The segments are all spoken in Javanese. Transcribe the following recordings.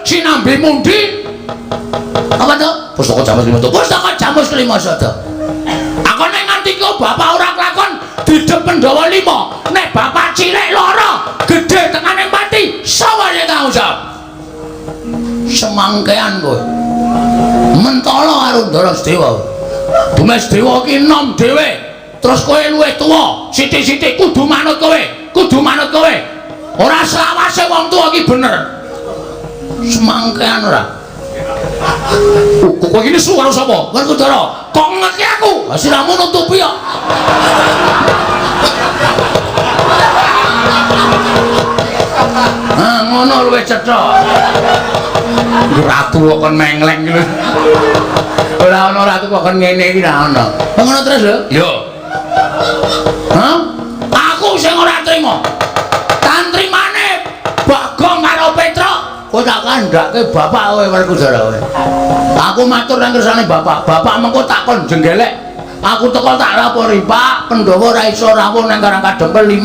sinambi mundi. Apa to? Pustaka Jamus Lima Sada. Pustaka Jamus Lima Sada. Aku nek nganti kok bapak ora kelakon didep Pandhawa 5. Nek bapak cilik lara, gedhe tekane pati, sapa sing tanggung jawab? Semangkean kowe. Mentala karo Ndara Sedewa. Dumes Dewa ki enom dhewe. Terus kowe luwih tuwa, sithik-sithik kudu manut kowe, kudu manut kowe. Ora selawase wong tuwa ki bener. Semangkean ora. Kowe iki nesu karo sapa? Werkudara. Kok ngeki aku? Lah siramu nutupi kok. Ah, ngono luwih cetha. Ratu kok kon mengleng iki lho. Ora ana ratu kok kon ngene iki ora ana. Ngono terus lho. Yo. Hah? Aku sing ora trima. Tantrimane Bagong karo Petruk, kowe tak kandhake bapak kowe Werkudara kowe. Aku matur nang kersane bapak. Bapak mengko tak kon jenggelek. Aku teko tak lapori, Pak, Pandhawa ora iso rawuh nang Karang Kadempel 5.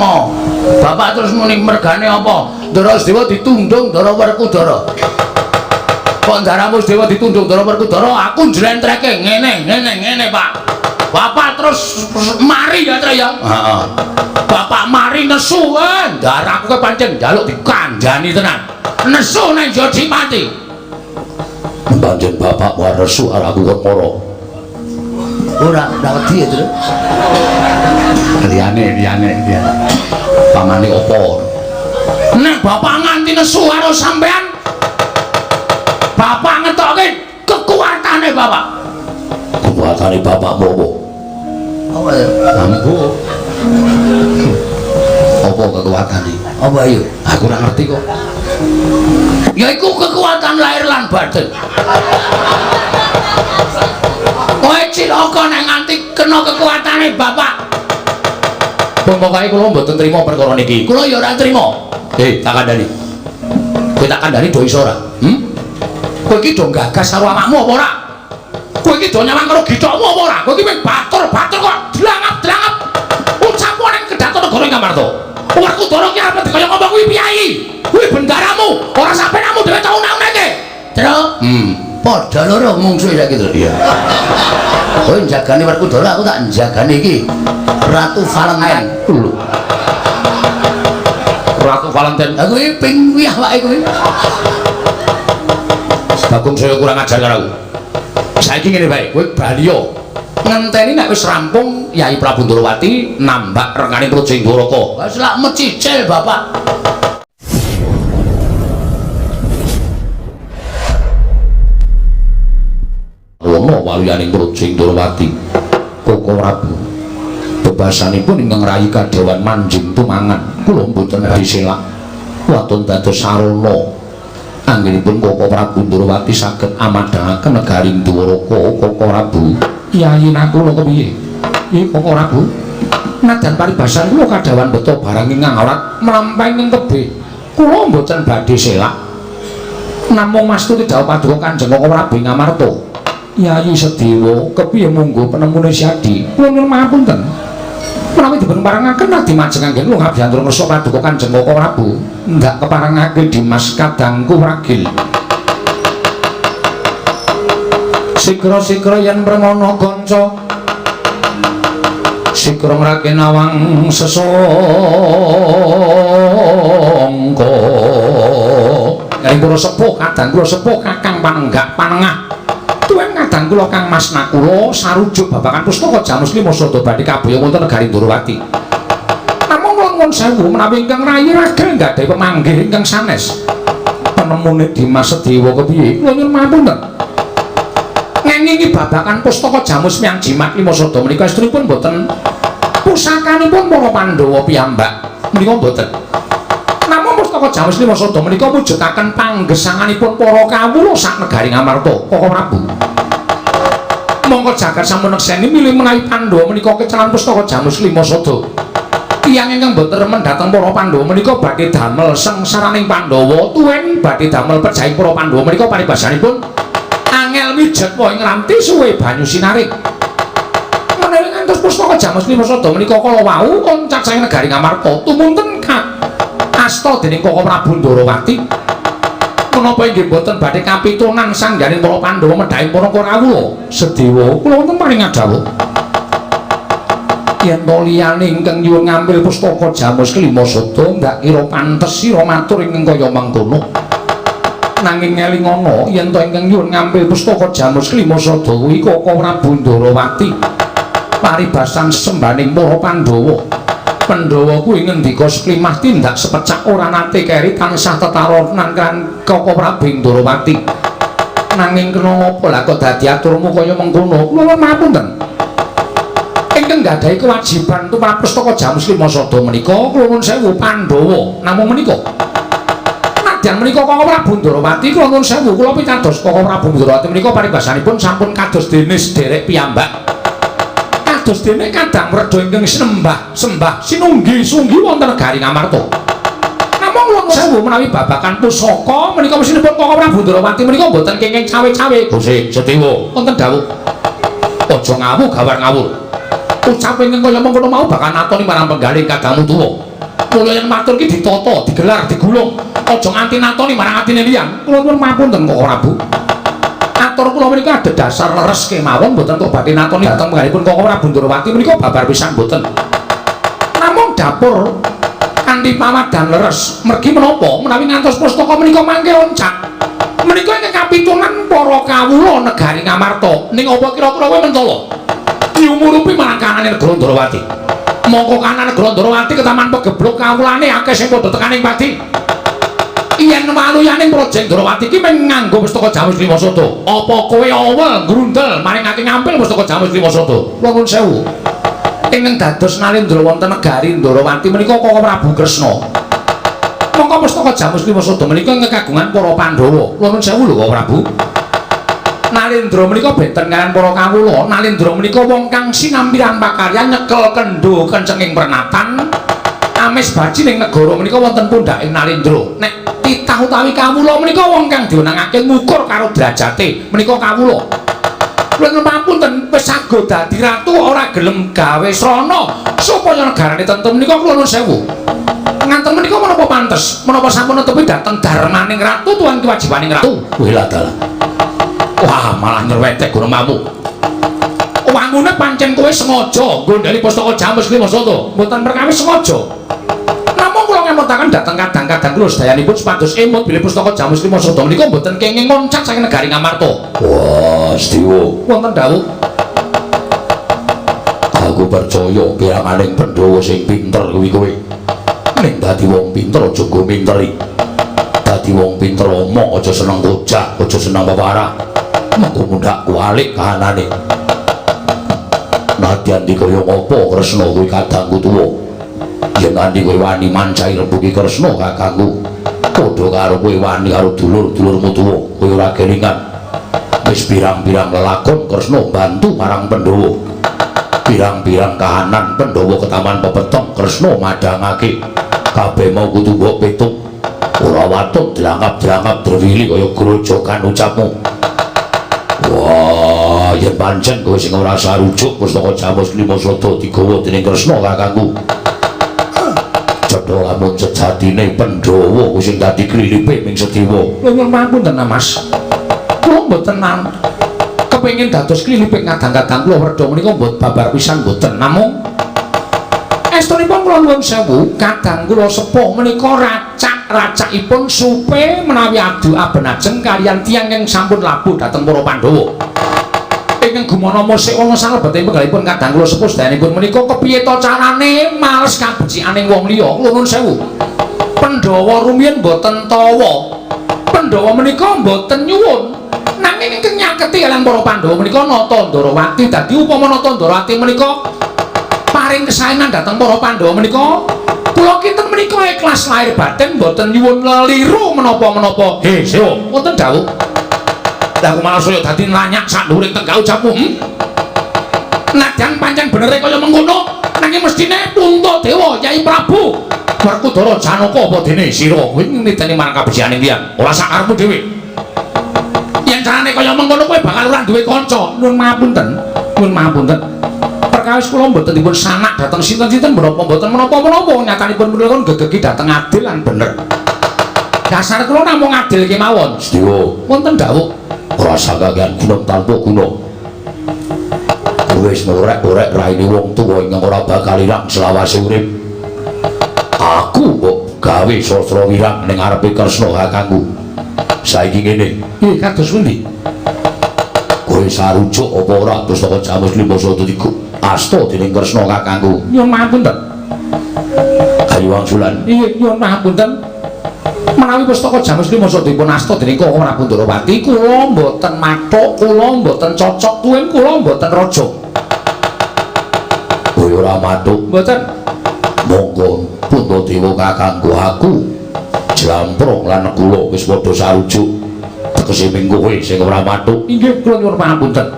Bapak terus muni mergane apa? Ndara Sedewa ditundung Ndara Werkudara. Kok ndaramu Sedewa ditundung Ndara Werkudara, aku njlentreke ngene, ngene, ngene, Pak. Bapak terus mari ya, Tre ya. Heeh. Bapak mari nesu, ndaraku ke pancen njaluk dikandani tenan. Nesu nang Jodipati. Pancen bapak war nesu karo aku kok moro. Ora, ora wedi ya, Tru. Liyane, liyane, liyane. Pamane apa? Nek bapak nganti nesu karo sampean, bapak ngetokke kekuatane bapak. Kekuatane bapakmu apa? Apa ya? Ambo. Apa kekuatane? Apa ayo? Aku ora ngerti kok. Ya iku kekuatan lahir lan batin. Kowe cilaka nek nganti kena kekuatane bapak. Pun pokoke kula mboten trima perkara niki. Kula ya ora trima. Tak kandhani. Kowe tak kandhani do iso ora? Hmm? Kowe iki do gagas karo awakmu apa ora? Kowe iki do nyawang karo githokmu apa ora? Kowe iki mung batur-batur kok dlangap-dlangap. Ucapmu ning kedaton negara Ngamarta. Werkudara ki arep kaya ngomong kuwi piyayi. Kuwi bendaramu, ora sampenamu dhewe tau unek-uneke. Tru. Padha loro mungsuhe saiki, Tru. Iya. Kowe njagani Werkudara, aku tak njagani iki. Ratu Valentine. Lho. Ratu Valentine. Aku iki ping wiyah wae kuwi. Bagong saya kurang ajar karo aku. Saiki ngene bae, kowe bali yo. Ngenteni nek wis rampung Yai Prabu Ndorowati nambak rengane Praja Dwaraka. Wis lak mecicil bapak. Wono waluyaning Praja Ndorowati. Koko Prabu. Bebasanipun ingkang rayi kadewan manjing tumangan. Kula mboten diselak. Waton dados sarana anggenipun Koko Prabu Ndorowati saged amadhangaken negari Dwaraka. Koko Prabu. Yayi Nakula kepiye? Iki Koko Prabu. Nadan paribasan kula kadhawan beto barang ingkang awrat mlampah ing tebih. Kula mboten badhe selak. Namung mastuti dawuh paduka Kanjeng Koko Prabu Ngamarta. Yayi Sedewa kepiye munggo penemune Syadi? Kula nyuwun pangapunten. Menawi dipun parengaken radi majeng anggen kula ngabyantur ngersa paduka Kanjeng Koko Prabu. Ndak keparengake Dimas kadangku ragil. Sikra-sikra yen premana kanca sikra ngrake nawang sesangka. Ing para sepuh kadang kula sepuh kakang panenggak panengah tuwin kadang kula Kang Mas Nakula sarujuk babagan pustaka Jamus Lima Sada badhe kaboyo wonten negari Ndorowati. Namung kula nuwun sewu menawi ingkang rayi ragil nggadhahi pemanggih ingkang sanes penemune Dimas Sedewa kepiye? Kula nyuwun pangapunten. Ngengingi babagan pustaka Jamus Miang Jimat Lima Sada menika estunipun boten pusakanipun para Pandhawa piyambak menika boten. Namung pustaka Jamus Lima Sada menika mujudaken panggesanganipun para kawula sak negari Ngamarta. Koko Prabu. Mongko jagat sampun nekseni milih menawi Pandhawa menika kecelan pustaka Jamus Lima Sada. Tiyang ingkang boten remen dhateng para Pandhawa menika badhe damel sengsaraning Pandhawa tuwin badhe damel pejahing para Pandhawa menika paribasanipun angel mijet wae ngranti suwe banyu sinarik. Menawi ngantos pustaka Jamus Lima Sada menika kala wau koncat saking negari Ngamarta tumunten asta dening Koko Prabu Ndorowati. Menapa inggih boten badhe kapitunan sangganing para Pandhawa medhaing para Kawula? Sedewa, kula wonten paring dawuh. Yen to liyane ingkang nyuwun ngambil pustaka Jamus Kelima Sada ndak kira pantes sira matur ingkang kaya mangkono. Nanging ngelingono yen to ingkang nyuwun ngambil pustaka Jamus Kelima Sada kuwi Koko Prabu Ndorowati. Paribasan sembaning para Pandhawa. Pandhawa kuwi ngendika seklimah tindak sepecak ora nate keri tansah tetara nang Koko Prabu Ndorowati. Nanging kena ngapa lah kok dadi aturmu kaya mengkono? Kula mapunten. Ingkang nggadahi kewajiban tumrap pustaka Jamus Lima Sada menika kula nuwun sewu Pandhawa namung menika. Nadyan menika Koko Prabu Ndorowati kula nuwun sewu kula pitados Koko Prabu Ndorowati menika paribasanipun sampun kados dene sederek piyambak. Kados dene kadang wredha ingkang sinembah sembah sinunggi sunggi wonten negari Ngamarta. Namung kula sewu menawi babagan pusaka menika mesinipun Koko Prabu Ndorowati menika mboten kenging cawe-cawe. Gusti Sedewa wonten dawuh. Aja ngawuh gawar ngawur. Ucap ingkang kaya mengkono mau bakal natoni marang penggalih kadangmu tuwa. Mula yen matur ki ditata, digelar, digulung. Aja nganti natoni marang atine liyan. Kula nuwun mapunten Koko Prabu. Atur kula menika adhedhasar leres kemawon mboten kok badhe natoni dhateng penggalihipun Koko Prabu Ndorowati menika babar pisan mboten. Namung dapur kanthi pawadan leres mergi menapa menawi ngantos pustaka menika mangke oncak. Menika ingkang kapitunan para kawula negari Ngamarta. Ning apa kira-kira kowe mentala? Diumurupi marang kanane negara Ndorowati. Mongko kanan negara Ndorowati ketaman pegeblok kawulane akeh sing padha tekaning pati. Yen waluyaning Praja Ndorowati iki mung nganggo pustaka Jamus Lima Sada. Apa kowe awel ngrundel maringake ngampil pustaka Jamus Lima Sada? Kula nuwun sewu. Ingkang dados Nalendra wonten negari Ndorowati menika Koko Prabu Kresna. Mongko pustaka Jamus Lima Sada menika ingkang kagungan para Pandhawa. Kula nuwun sewu lho Koko Prabu. Nalendra menika benten kaliyan para kawula. Nalendra menika wong kang sinampiran pakaryan nyekel kendho kencenging pernatan. Amis baji ning negara menika wonten pundhaking Nalendra. Nek titah utawi kawula menika wong kang diwenangake ngukur karo derajate menika kawula. Kula ngapunten wis sago dadi ratu ora gelem gawe srana supaya negarane tentrem menika kula nuwun sewu. Nganten menika menapa pantes? Menapa sampun netepi dhateng darmaning ratu tuan kewajibaning ratu? Wih dalah. Wah, malah nyerwetek gunemamu. Wangune pancen kowe sengaja nggondheli pustaka Jamus Lima Sada. Mboten perkawis sengaja. Namung kula ngemutaken dhateng kadang-kadang kula sedayanipun supados emut bilih pustaka Jamus Lima Sada menika mboten kenging ngoncak saking negari Ngamarta. Wah, Sedewa, wonten dawuh. Aku percaya piranganing Pandhawa sing pinter kuwi kowe. Ning dadi wong pinter aja nggo minteri. Dadi wong pinter omong aja seneng kojak, aja seneng peparah. Mengko mundhak kualik kahanane. Nadyan dikaya ngapa Kresna kuwi kadangku tuwa. Yen nganti kowe wani mancahi rembuki Kresna kakangku, padha karo kowe wani karo dulur-dulurmu tuwa, kowe ora kelingan. Wis pirang-pirang lelakon Kresna bantu marang Pandhawa. Pirang-pirang kahanan Pandhawa ketaman pepeteng Kresna madhangake. Kabeh mau kudu mbok pitung. Ora watut drangap-drangap drewili kaya grojogan ucapmu. Wah, yen pancen kowe sing ora sarujuk pustaka Jamus Lima Sada digawa dening Kresna kakangku. Cetha lamun sejatine Pandhawa kuwi sing dadi klilipe ming Sedewa. Lho ngapunten Mas. Kula mboten kepengin dados klilipe kadang-kadang kula wredha menika mboten babar pisan mboten. Namung estunipun kula nuwun sewu, kadang kula sepuh menika racak-racakipun supe menawi adu abenajeng kaliyan tiyang ingkang sampun labuh dhateng para Pandhawa. Ingkang gumana musik ana salebete penggalipun kadang kula sepuh sedayanipun menika kepiye to carane males kabecikaning wong liya. Kula nuwun sewu. Pandhawa rumiyin mboten tawa. Pandhawa menika mboten nyuwun. Nanging ingkang nyaketi kaliyan para Pandhawa menika Nata Ndorowati. Dadi upama Nata Ndorowati menika paring kesaenan dhateng para Pandhawa menika kula kinten menika ikhlas lahir batin mboten nyuwun leliru menapa-menapa. He, Sewo, wonten dawuh. Lah aku malah saya dadi lanyak sak dhuwuring tenggak ucapmu. Nadyan pancen benere kaya mengkono, nanging mestine Puntadewa Yai Prabu Werkudara Janaka apa dene sira kuwi niteni marang kabecikaning tiyang. Ora sakarepmu dhewe. Yen carane kaya mengkono kowe bakal ora duwe kanca. Nuwun mapunten. Nuwun mapunten. Perkawis kula mboten dipun sanak dhateng sinten-sinten menapa mboten menapa-menapa nyatanipun menika gegegi dhateng adil lan bener. Dasar kula namung ngadil kemawon. Sedewa, Wonten dawuh. Ora sagagan gunung tanpa guna. Wis ngorek-orek raine wong tuwa ingkang ora bakal ilang selawase urip. Aku kok gawe sastra wirang ning ngarepe Kresna kakangku. Saiki ngene, Nggih, kados pundi? Kowe sarujuk apa ora pustaka Jamus Lima Sada iku asta dening Kresna kakangku. Nyuwun pangapunten. Ayo wangsulan. Nggih, nyuwun pangapunten. Menawi pustaka Jamus Lima Sada dipun asta dening Kakang Prabu Ndorowati, kula mboten mathuk, kula mboten cocok tuwin kula mboten raja. Kowe ora mathuk. Mboten. Monggo Puntadewa kakangku aku jlamprong lan kula wis padha sarujuk. Tegese ming kowe sing ora mathuk. Inggih, kula nyuwun pangapunten.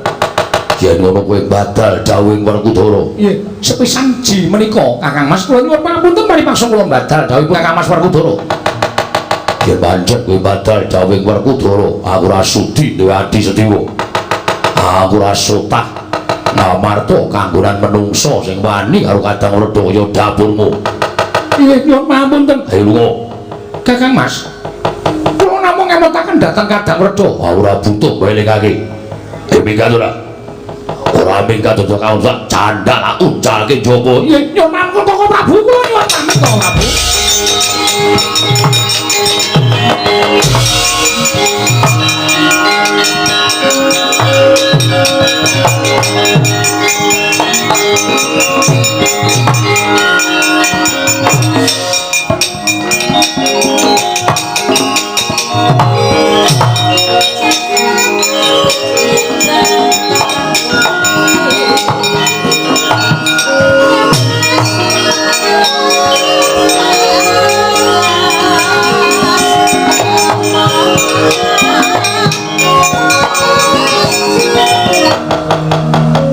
Yen ngono kowe badal dawuhing Werkudara. Nggih, sepisan ji menika Kakang Mas kula nyuwun pangapunten mari paksa kula badal dawuhipun Kakang Mas Werkudara. Yen pancen kowe badal dawuhing Werkudara, aku ora sudi duwe adi Sediwa. Aku ora sotah ngamarta kanggonan menungsa sing wani karo Kadang Werda kaya dapurmu. Nggih, nyuwun pangapunten. Ayo lunga. Kakang Mas, kula namung ngemutaken dhateng Kadang Werda. Aku ora butuh kowe elingake. Minggat ora? Ora minggat aja kaunsak candhak tak uncalke njaba. Nggih, nyuwun pangapunten Koko Prabu, kula nyuwun pamit Koko Prabu.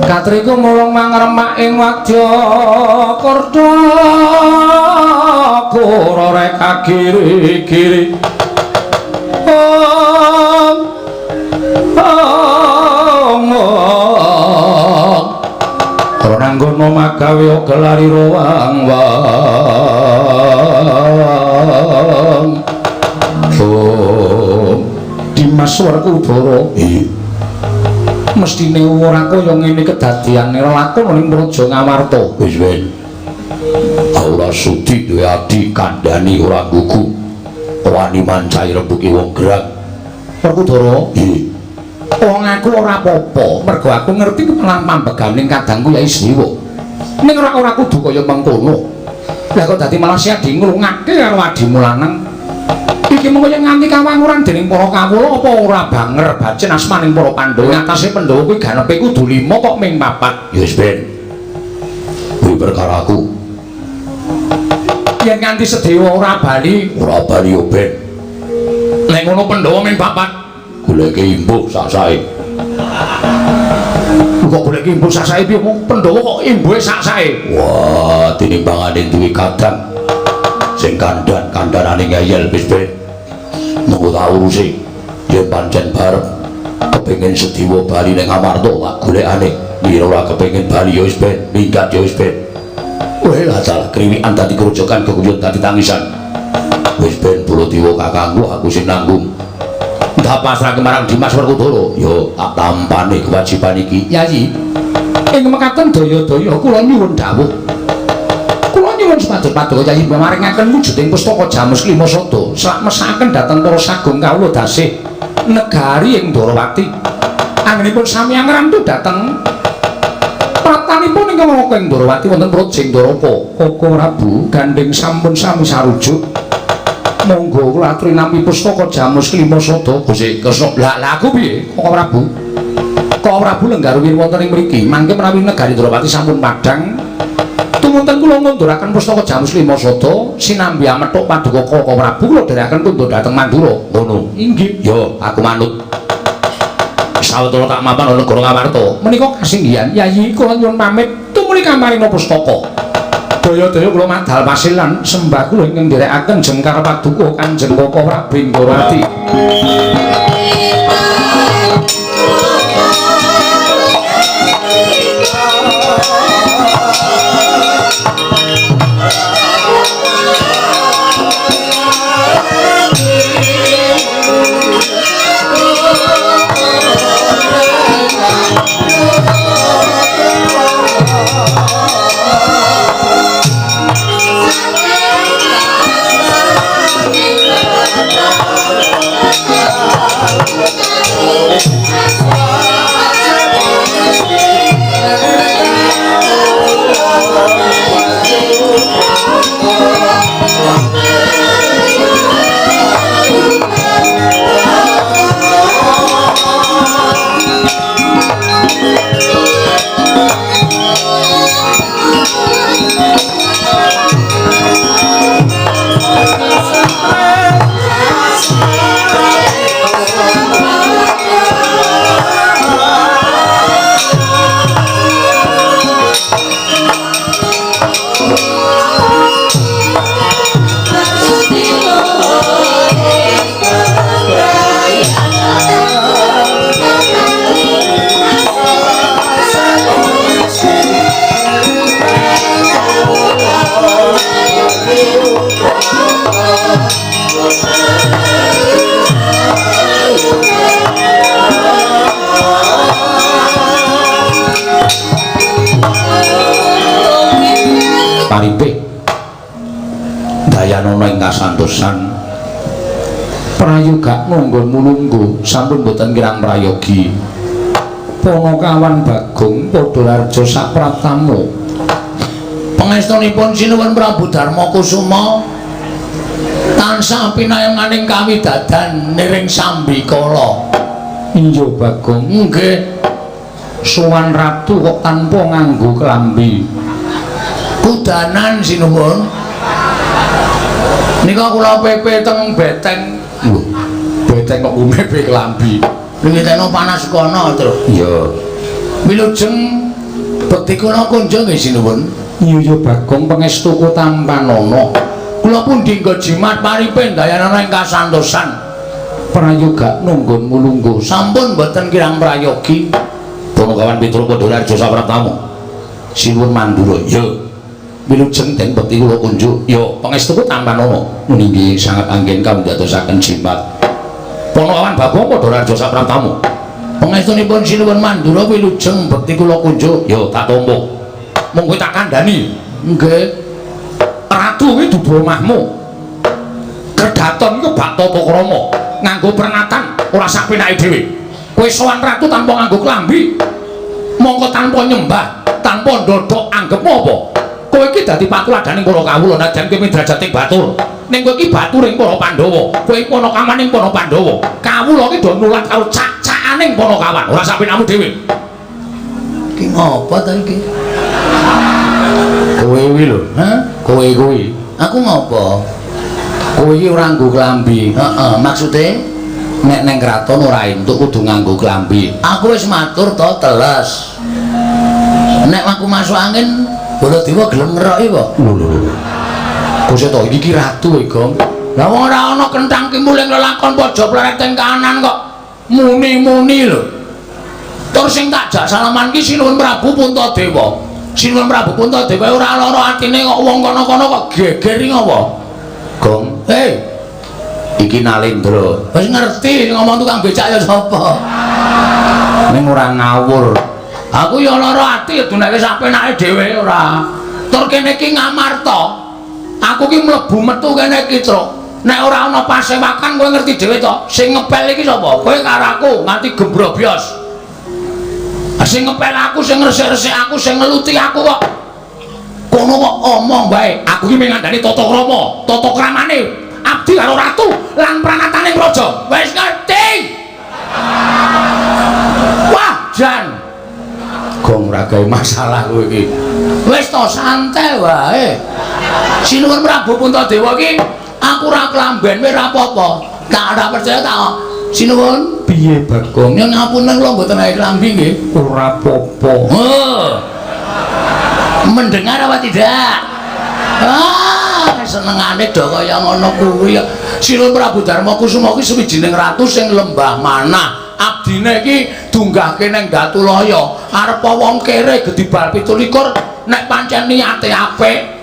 Katriku mulung mangremak ing wadya Korda kura reka kiri-kiri. Om om om. Ora nanggono magawe gelari rowang wang. Om Dimas Werkudara. Mestine ora kaya ngene kedadiane lakon ning Praja Ngamarta. Wis ben. Ora sudi duwe adi kandhani ora gugu. Wani mancai rembuke wong gerang. Werkudara. Nggih. Wong aku ora apa-apa, mergo aku ngerti kemelang pambeganing kadangku Yai Sriwa. Ning ora kudu kaya mengkono. Lah kok dadi malah siadi nglungake karo adimu lanang. Iki mengko yen nganti kawanguran dening para kawula apa ora banger bacin asmaning para Pandhawa. Ngatasé Pandhawa kuwi ganepe kudu 5 kok ming 4. Ya wis ben. Kuwi perkaraku. Yen nganti Sedewa ora bali, ora bali yo ben. Nek ngono Pandhawa ming 4. Goleke imbuh sak-sake. Kok goleke imbuh sak-sake piye? Pandhawa kok imbuhe sak-sake. Wah, tinimbangane duwe kadang sing kandhan-kandhanane ngeyel wis ben. Mengko tak urusi. Yen pancen barep kepengin Sediwa bali ning Amarta tak golekane. Yen ora kepengin bali ya wis ben, minggat ya wis ben. Weh lah dalah kriwikan dadi kerujukan keguyon dadi tangisan. Wis ben Baladewa kakangku aku sing nanggung. Tak pasrahke marang Dimas Werkudara. Yo tak tampane kewajiban iki. Yayi, ing mekaten daya-daya kula nyuwun dawuh. Kula nyuwun supados paduka Yayi maringaken wujuding pustaka Jamus Lima Sada, sak mesakaken dhateng para sagung kawula dasih negari ing Ndorowati. Anggenipun sami angrantu dhateng pratanipun ingkang Raka ing Ndorowati wonten Praja ing Ndoraka. Koko Prabu gandheng sampun sami sarujuk. Monggo kula aturi nampi pustaka Jamus Lima Sada. Gusti Kresna. Lah lah aku piye Koko Prabu? Koko Prabu lenggar rumiyin wonten ing mriki. Mangke menawi negari Ndorowati sampun padhang, tumunten kula ngunduraken pustaka Jamus Lima Sada sinambi amethuk paduka Koko Prabu kula dherekaken tundha dhateng Mandura. Ngono. Inggih. Yo aku manut. Sawetara tak mapan ana negara Ngamarta. Menika kasinggihan Yayi kula nyuwun pamit tumuli kamarina pustaka. Daya-daya kula madal pasilan sembah kula ingkang nderekaken jengkar paduka Kanjeng Koko Prabu Ndorowati. Paripih dayanana ing kasantosan. Prayoga nganggo mulungguh sampun boten kirang prayogi. Panakawan Bagong padha raja sapraptamu. Pangestunipun Sinuwun Prabu Darma Kusuma tansah pinayunganing kawidadan niring sambikala. Iya Bagong, nggih. Sowan ratu kok tanpa nganggo klambi. Kudanan sinuwun. Nika kula pepe teng beteng. Lho, beteng kok mepe klambi. Wingi panas kono, Tru. Iya. Wilujeng bekti kula kunjung nggih sinuwun. Iya ya Bagong, pangestuku tampanana. Kula pundi nggo jimat paripe dayanana ing kasantosan. Prayoga nunggun mulungguh sampun boten kirang prayogi. Panakawan Petruk Padha Raja sapraptamu. Sinuwun Mandura. Ya. Wilujeng den bekti kula kunjuk. Ya, pangestuku tampanana. Nggih sanget anggen kawidatosaken jimat. Panakawan Bagong Padha Raja sapraptamu. Pangestunipun Sinuwun Mandura wilujeng bekti kula kunjuk. Ya, tak tampa. Mung kowe tak kandhani. Nggih. Ratu kuwi dudu omahmu. Kedaton iku bak tata krama, nganggo pernatan ora sak penake dhewe. Kowe sowan ratu tanpa nganggo klambi, mongko tanpa nyembah, tanpa ndodhok anggepmu apa? Kowe iki dadi patuladaning para kawula najan kowe midrajating batur. Ning kowe iki baturing para Pandhawa, kowe panakamaning para Pandhawa. Kawula iki do nulat karo cak-cakaning panakawan, ora sak penakmu dhewe. Iki ngopo ta iki? Kowe kuwi lho, hah? Kowe kuwi. Aku ngopo? Kowe iki ora nganggo klambi. Heeh, maksude nek neng kraton ora entuk kudu nganggo klambi. Aku wis matur to teles. Nek aku masuk angin, Baladewa gelem ngeroki kok. Lho lho lho. Kok to iki ki ratu e, Gong. Lah wong ora ana kenthang kimuling lelakon pojok pleret teng kanan kok muni-muni lho. Tur sing tak jak salaman ki Sinuwun Prabu Puntadewa. Sinuwun Prabu Puntadewa ora lara atine kok wong kono-kono kok geger iki ngopo? Gong. Hei, iki Nalendra. Wis ngerti ngomong tukang becak ya sapa? Ning ora ngawur. Aku ya lara ati duneke sak penake dhewe ora. Tur kene iki Ngamarta. Aku ki mlebu metu kene iki, Truk. Nek ora ana pasewakan kowe ngerti dhewe to. Sing ngepel iki sapa? Kowe karo aku nganti gembrobyos. Sing ngepel aku, sing ngresik-resik aku, sing ngeluti aku kok. Kono kok omong wae. Aku ki mung ngandani tata krama, tata kramane abdi karo ratu lan pranatane praja. Wis ngerti. Wah, jan. Gong ora gawe masalah kowe iki. Wis to santai wae. Sinuwun Prabu Puntadewa iki aku ora klamben wae ora apa-apa. Tak ora percaya tak. Sinuwun piye Bagong? Nyuwun ngapunten kula mboten gawe klambi nggih. Ora apa-apa. Heh. Mendengar apa tidak? Ah, senengane do kaya ngono kuwi. Sinuwun Prabu Darma Kusuma iki suwijining ratu sing lembah manah. Abdine iki dunggahke ning Datulaya. Arep wong kere gedibal 27 nek pancen niate apik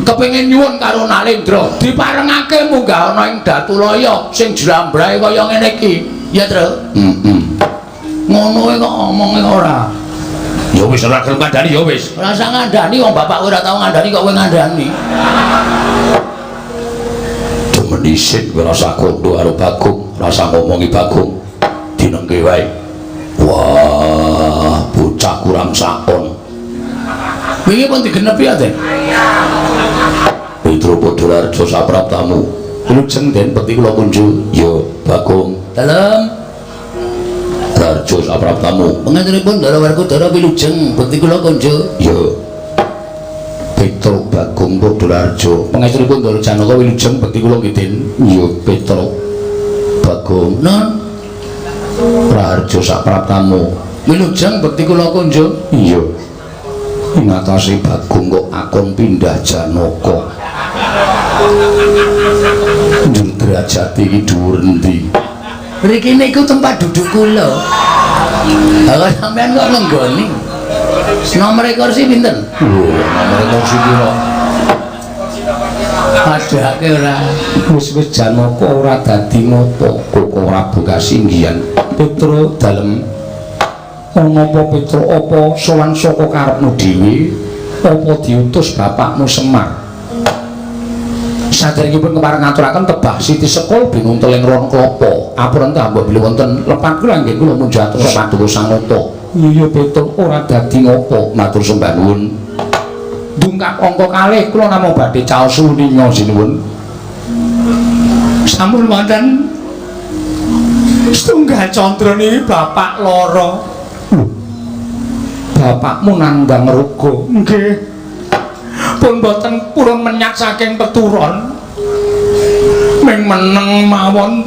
kepengin nyuwun karo Nalendra diparengake munggah ana ing Datulaya sing jlambrahe kaya ngene iki. Ya, Tru? Heeh. Ngono kok omonge ora. Ya wis ora gelem ngandani ya wis. Ora usah ngandani wong bapak kowe ora tau ngandani kok kowe ngandani. Demen isin kowe rasa kondo karo Bagong, rasa ngomongi Bagong. Dinengke wae. Wah, bocah kurang sakon. Wingi pun digenepi ya, Den? Petro Padha Raja sapraptamu. Wilujeng Den bekti kula kunjuk. Ya, Bagong. Dalem. Raja sapraptamu. Pangantenipun Ndara Werkudara wilujeng bekti kula kunjuk. Ya. Petro Bagong Padha Raja. Pangestunipun Ndara Janaka wilujeng bekti kula nggih, Den. Ya, Petro Bagong. Non. Raharja sapraptamu. Wilujeng bekti kula kunjuk. Iya. Ing atase Bagong kok akon pindah Janaka. Njur derajate iki dhuwur endi? Mriki niku tempat duduk kula. Lah kok sampean kok nenggoni? Nomor kursi pinten? Lho, nomor kursi pira? Padhake ora. Wis-wis Janaka ora dadi ngopo, kok ora bukasinggihan. Petro dalem ana apa Petro apa sowan saka karepmu dhewe? Apa diutus bapakmu Semar? Saderengipun kepareng ngaturaken tebah Siti Sekul bingung teling ron klapa. Apurenta mbok bilih wonten lepat kula nggih kula munjatos paduka sanata. Iya Petruk ora dadi ngopo, matur sembah nuwun. Dungkap angka kalih kula namung badhe caos suninga sinuwun. Sampun wonten setunggal candra niki bapak lara. Lho. Bapakmu nandhang ruga. Nggih. Pun boten purun menyat saking peturon. Ming meneng mawon.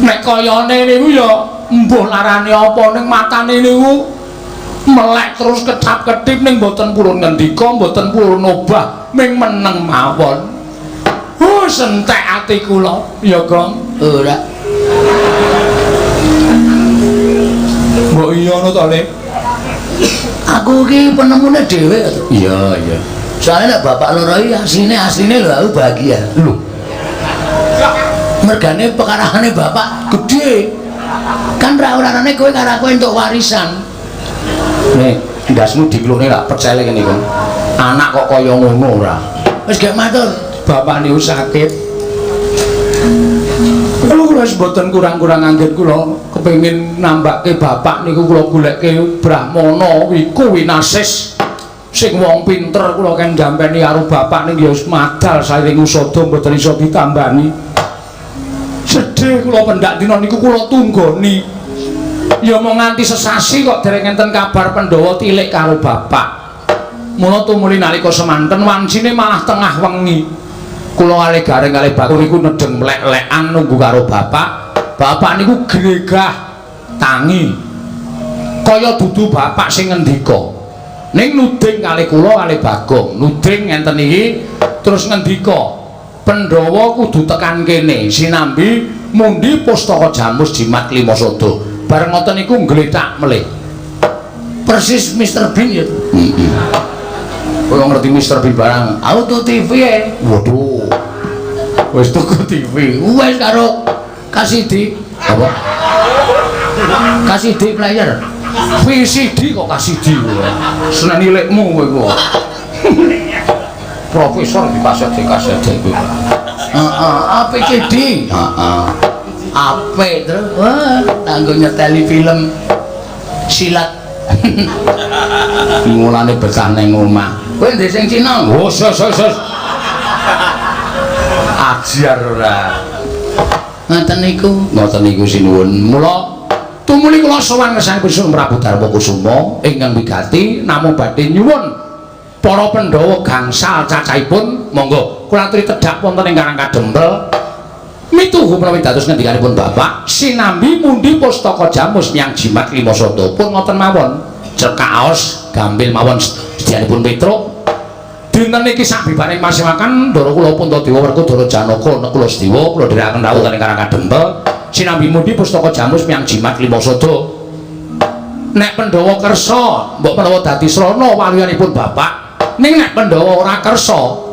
Nek kayane niku ya mbuh larane apa ning matane niku melek terus kedhap-kedhip ning boten purun ngendika, boten purun obah, ming meneng mawon. Sentek ati kula, ya Gong. Ora. Mbok iya ngono to, Le? Aku iki penemune dhewe. Iya, iya. Soale nek bapak loro iki asline lho aku bahagia. Lho. Mergane pekarane bapak gedhe. Kan ra orane kowe karo aku entuk warisan. Nek ndasmu diklune lak pecele ngene kok. Anak kok kaya ngono ora. Wis gek matur. Bapak niku sakit. Kula wis mboten kurang-kurang anggen kula kepengin nambake bapak niku kula goleke brahmana wiku winasis sing wong pinter kula ken jampeni karo bapak ning ya wis madal sairing usada mboten iso ditambani. Sedih kula pendak dina niku kula tunggoni. Ya mung nganti sesasi kok dereng enten kabar Pandhawa tilik karo bapak. Mula tumuli nalika semanten wancine malah tengah wengi. Kula kalih gareng kalih bakul niku nedheng mlek-lekan nunggu karo bapak. Bapak niku gregah tangi. Kaya dudu bapak sing ngendika. Ning nuding kalih kula kalih Bagong, nuding ngenten iki terus ngendika, Pandhawa kudu tekan kene sinambi mundi pustaka Jamus Jimat Lima Sada. Bareng ngoten niku nglethak melih. Persis Mr. Bean ya. Heeh. Kowe ngerti Mr. Bean barang? Aku tuh TV e. Waduh. Wis tuku TV. Wis karo KCD. Apa? KCD player. VCD kok KCD kowe. Seneni lekmu kowe kok. Profesor di KCD KCD kowe. Heeh, APCD. Heeh. Apik terus. Wah, tanggo nyeteli film silat. Mulane betah ning omah. Kowe ndek sing Cina? Oh, sos sos sos. Ajar ora. Ngoten niku. Ngoten niku sinuwun. Mula tumuli kula sowan ngersanipun Sunan Prabu Darma Kusuma ingkang wigati namung badhe nyuwun para Pandhawa gangsal cacahipun monggo kula aturi tedhak wonten ing Karang Kadempel mituhu menawi dados ngendikanipun bapak sinambi mundi pustaka Jamus miyang Jimat Lima Sada pun ngoten mawon cekaos gambil mawon sedyanipun Petruk dinten niki sabibareng masiwakan ndara kula Puntadewa Werkudara Janaka Nekula Sediwa kula dherekaken rawuh wonten ing Karang Kadempel sinambi mundi pustaka Jamus miyang Jimat Lima Sada. Nek Pandhawa kersa mbok menawa dadi srana waluyanipun bapak, ning nek Pandhawa ora kersa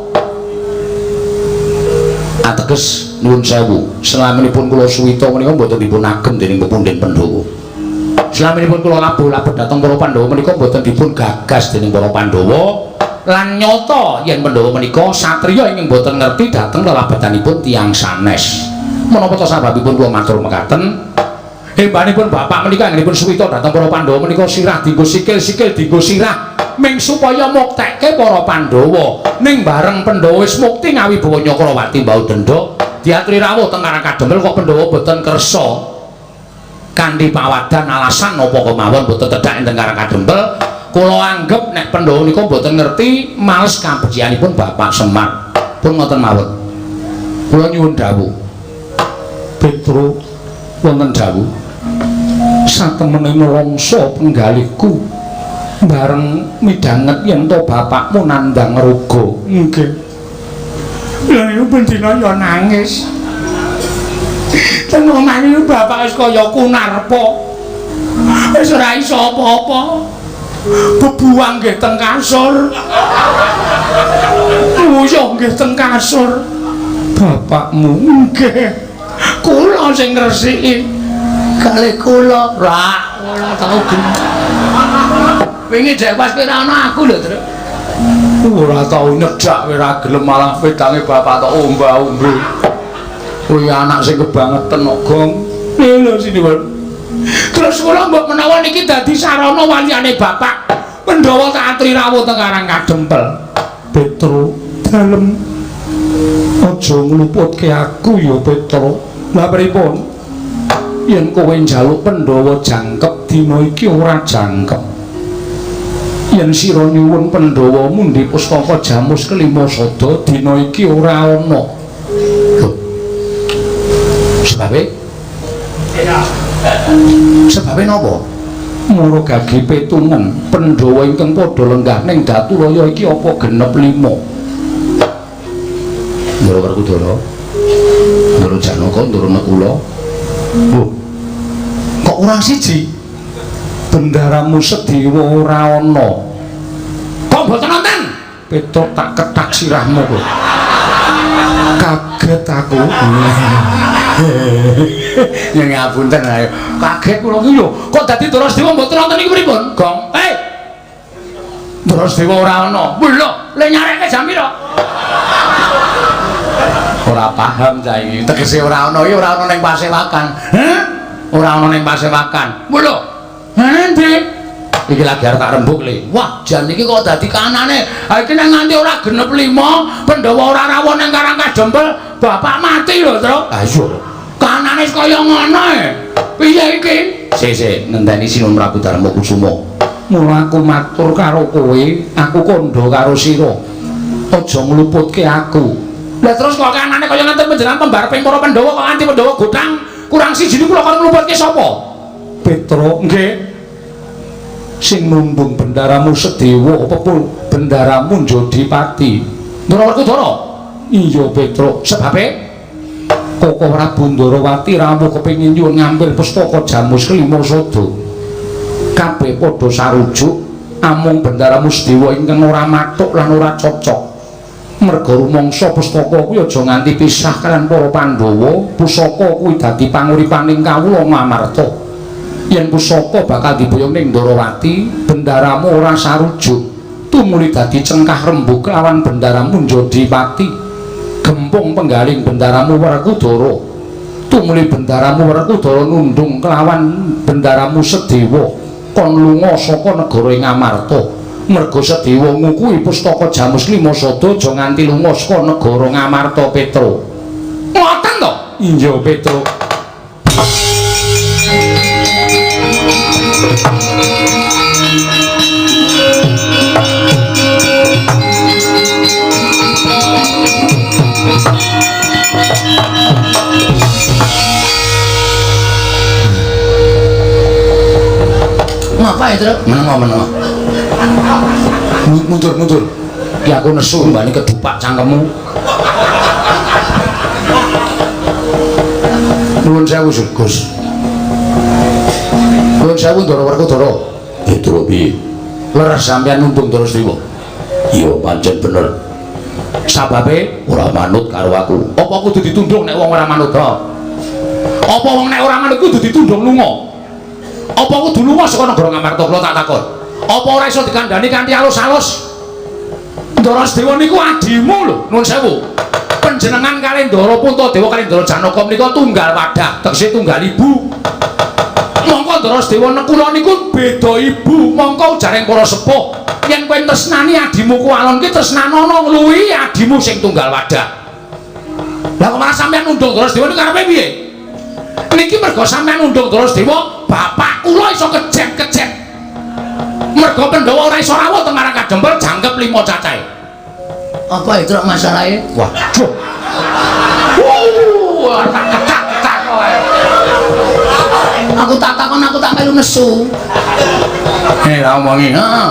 ateges nuwun sewu selaminipun kula suwita menika mboten dipun agem dening pepundhen Pandhawa. Selaminipun kula labuh-labuh dhateng para Pandhawa menika mboten dipun gagas dening para Pandhawa lan nyata yen Pandhawa menika satriya ingkang mboten ngerti dhateng lelabetanipun tiyang sanes. Menapa ta sababipun kula matur mekaten? Hembanipun bapak menika anggenipun suwita dhateng para Pandhawa menika sirah dienggo sikil, sikil dienggo sirah ming supaya muktekke para Pandhawa. Ning bareng Pandhawa wis mukti ngawibawa Nyakrawati mbau dendha diaturi rawuh teng Karang Kadempel kok Pandhawa boten kersa kanthi pawadan alasan napa kemawon boten tedhak ing Karang Kadempel. Kula anggep nek Pandhawa nika boten ngerti males kabecikanipun Bapak Semar. Pun ngoten mawon. Kula nyuwun dawuh. Petro wonten dawuh satemene nelongso penggalihku bareng midhanget yen to bapakmu nandhang ruga. Nggih. Lha niku bendina ya nangis. Teng omah niku bapak wis kaya kunarpa. Wis ora iso apa-apa. Bebuang nggih teng kasur. Nguyuh nggih teng kasur. Bapakmu nggih. Kula sing ngresiki. Kalih kula ra ora tau gelem. Wingi dek pas kowe ora ana aku lho, Truk. Ora tau nyedak ora gelem malah wedange bapak tok omba-ombe. Kuwi anak sing kebangetan kok, Gong. Lho sini. Terus kula mbok menawa niki dadi sarana waliyane bapak. Pandhawa tak atri rawuh teng Karang Kadempel. Petro dalem aja ngluputke aku ya Petro. Lah pripun? Yen kowe njaluk Pandhawa jangkep dina iki ora jangkep. Yen sira nyuwun Pandhawa mundhi pustaka Jamus kelima sada dina iki ora ana. Lho. Sebabe? Sebabe napa? Mara gage petungen Pandhawa ingkang padha lenggah ning Daturaya iki apa genep 5? Ndara Werkudara, Ndara Janaka, Ndara Nakula. Lho. Kok kurang siji? Bendaramu Sedewa ora ana. Kok mboten wonten? Petruk tak kethak sirahmu kok. Kaget aku. Ya ngapunten ae. Kaget kula ki lho, kok dadi Ndara Sedewa mboten wonten iki pripun? Gong. Hei. Ndara Sedewa ora ana. Lho, le nyareke jam pira? Ora paham ta iki. Tegese ora ana iki ora ana ning pasewakan. Heh? Ora ana ning pasewakan. Lho. Endi? Iki lagi arep tak rembug le. Wah, jan iki kok dadi kanane. Ha iki nek nganti ora genep 5, Pandhawa ora rawuh ning Karang Kadempel, bapak mati lho, Truk. Ha iya. Kanane kaya ngono e. Piye iki? Sik, sik, ngenteni Sinuwun Prabu Darma Kusuma. Mula aku matur karo kowe, aku kandha karo sira. Aja ngluputke aku. Lah terus kok kanane kaya ngenten panjenengan pembareping para Pandhawa kok nganti Pandhawa gotang kurang siji niku kula kon ngluputke sapa? Petro, nggih. Sing numbung bendaramu Sedewa apa pun bendaramu Jodipati. Ndara Werkudara. Iya Petro, sebabe Koko Prabu Ndarawati rawuh kepengin nyuwun ngambil pustaka Jamus kelima sada. Kabeh padha sarujuk amung bendaramu Sedewa ingkang ora matuk lan ora cocok. Merga rumangsa pustaka kuwi aja nganti pisah kalian para Pandhawa, pusaka kuwi dadi panguripaning kawula Ngamarta. Yen pusaka bakal diboyong ning Ndarawati, bendaramu ora sarujuk, tumuli dadi cengkah rembug lawan bendaramu Jodipati. Gempung penggaling bendaramu Werkudara, tumuli bendaramu Werkudara nundung kelawan bendaramu Sedewa kon lunga saka negara Ngamarta. Merga Sedewa ngukuhi pustaka Jamus lima sada aja nganti lunga saka negara Ngamarta Petro. Ngoten to? Iya Petro. Ngapa ya, Truk? Menengo, menengo. Mundur, mundur. Ki aku nesu mbane kedupak cangkemmu. Nuwun sewu, Gus. Nuwun sewu Ndara Werkudara. Petro piye? Leres sampeyan nundung Ndara Sedewa. Iya, pancen bener. Sababe ora manut karo aku. Apa kudu ditundung nek wong ora manut? Apa wong nek ora manut kudu ditundung lunga? Apa kudu lunga saka negara Ngamarta? Kula tak takon. Apa ora iso dikandhani kanthi alus-alus? Ndara Sedewa niku adimu lho, nuwun sewu. Panjenengan kalih Ndara Puntadewa kalih Ndara Janaka menika tunggal wadah, tegese tunggal ibu. Mongko Ndara Sedewa nekula niku beda ibu, mongko ujaring para sepuh. Yen kowe tresnani adimu kuwalon ki tresnanono ngluwihi adimu sing tunggal wadah. Lah kok malah sampeyan nundung Ndara Sedewa niku karepe piye? Niki mergo sampeyan nundung Ndara Sedewa, bapak kula iso kejek-kejek. Mergo Pandhawa ora iso rawuh teng Karang Kadempel jangkep 5 cacahe. Apa itu masalahe? Waduh. Tak kecak-kecak kowe. Aku tak takon, aku tak melu nesu. Eh, tak omongi. Heeh.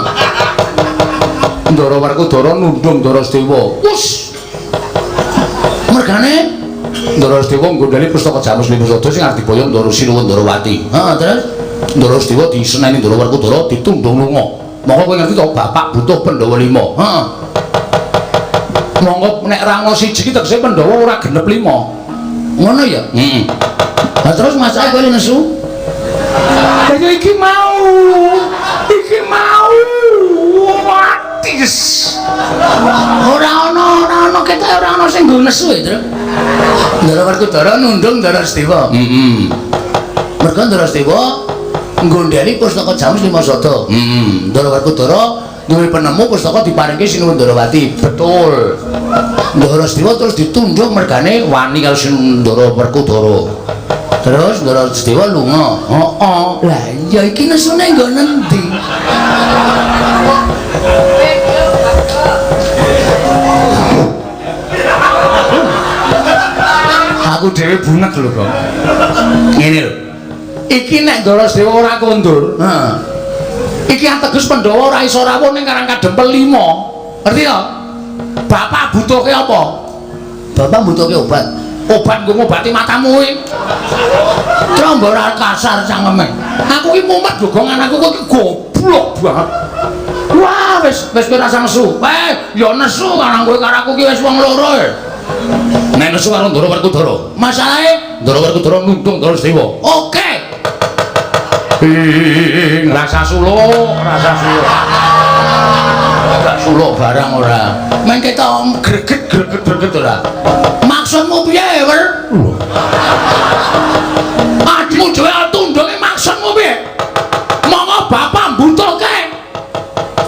Ndara Werkudara nundung Ndara Sedewa. Wus. Mergane Ndara Sedewa nggondheli pustaka Jamus Lima Sada sing arep diboyong Ndara Sinuwun Ndarawati. Heeh, terus Ndara Sedewa diseneni Ndara Werkudara ditundung lunga. Monggo kowe ngerti to bapak butuh Pandhawa 5. Heeh. Monggo nek ra ono siji ki tegese Pandhawa ora genep 5. Ngono ya? Heeh. Lah terus masalah kowe nesu? Lah ya iki mau. Iki mau. Waduh. Yes. Ora ana ketoke ora ana sing nggo nesu ya, Tru. Ndara Werkudara nundung Ndara Sedewa. Heeh. Merga Ndara Sedewa nggondheli pustaka Jamus Lima Sada. Heeh. Ndara Werkudara duwe penemu pustaka diparingke Sinuwun Ndarawati. Betul. Ndara Sedewa terus ditundung mergane wani karo Ndara Werkudara. Terus Ndara Sedewa lunga. Heeh. Lah iya iki nesune nggo nendi? Aku dhewe bunek lho kok. Ngene lho. Iki nek Ndara Sedewa ora kondur, heeh. Iki ateges Pandhawa ora iso rawuh ning Karang Kadempel 5. Ngerti to? Bapak butuhke apa? Bapak butuhke obat. Obat nggo ngobati matamu kuwi. Trombo ora kasar cangkeme. Aku ki mumet lho, Gong, anakku kok iki goblok banget. Wah, wis wis kowe rasa nesu. Ya nesu karang kowe karo aku ki wis wong loro. Nek nesu karo Ndara Werkudara. Masalahe Ndara Werkudara nundung Ndara Sedewa. Oke. Ing rasa suluk, rasa suluk. Gak suluk barang ora. Men ketok greget greget greget ora. Maksudmu piye, Wer? Adikmu dhewe tundunge maksudmu piye? Monggo bapak mbutuhke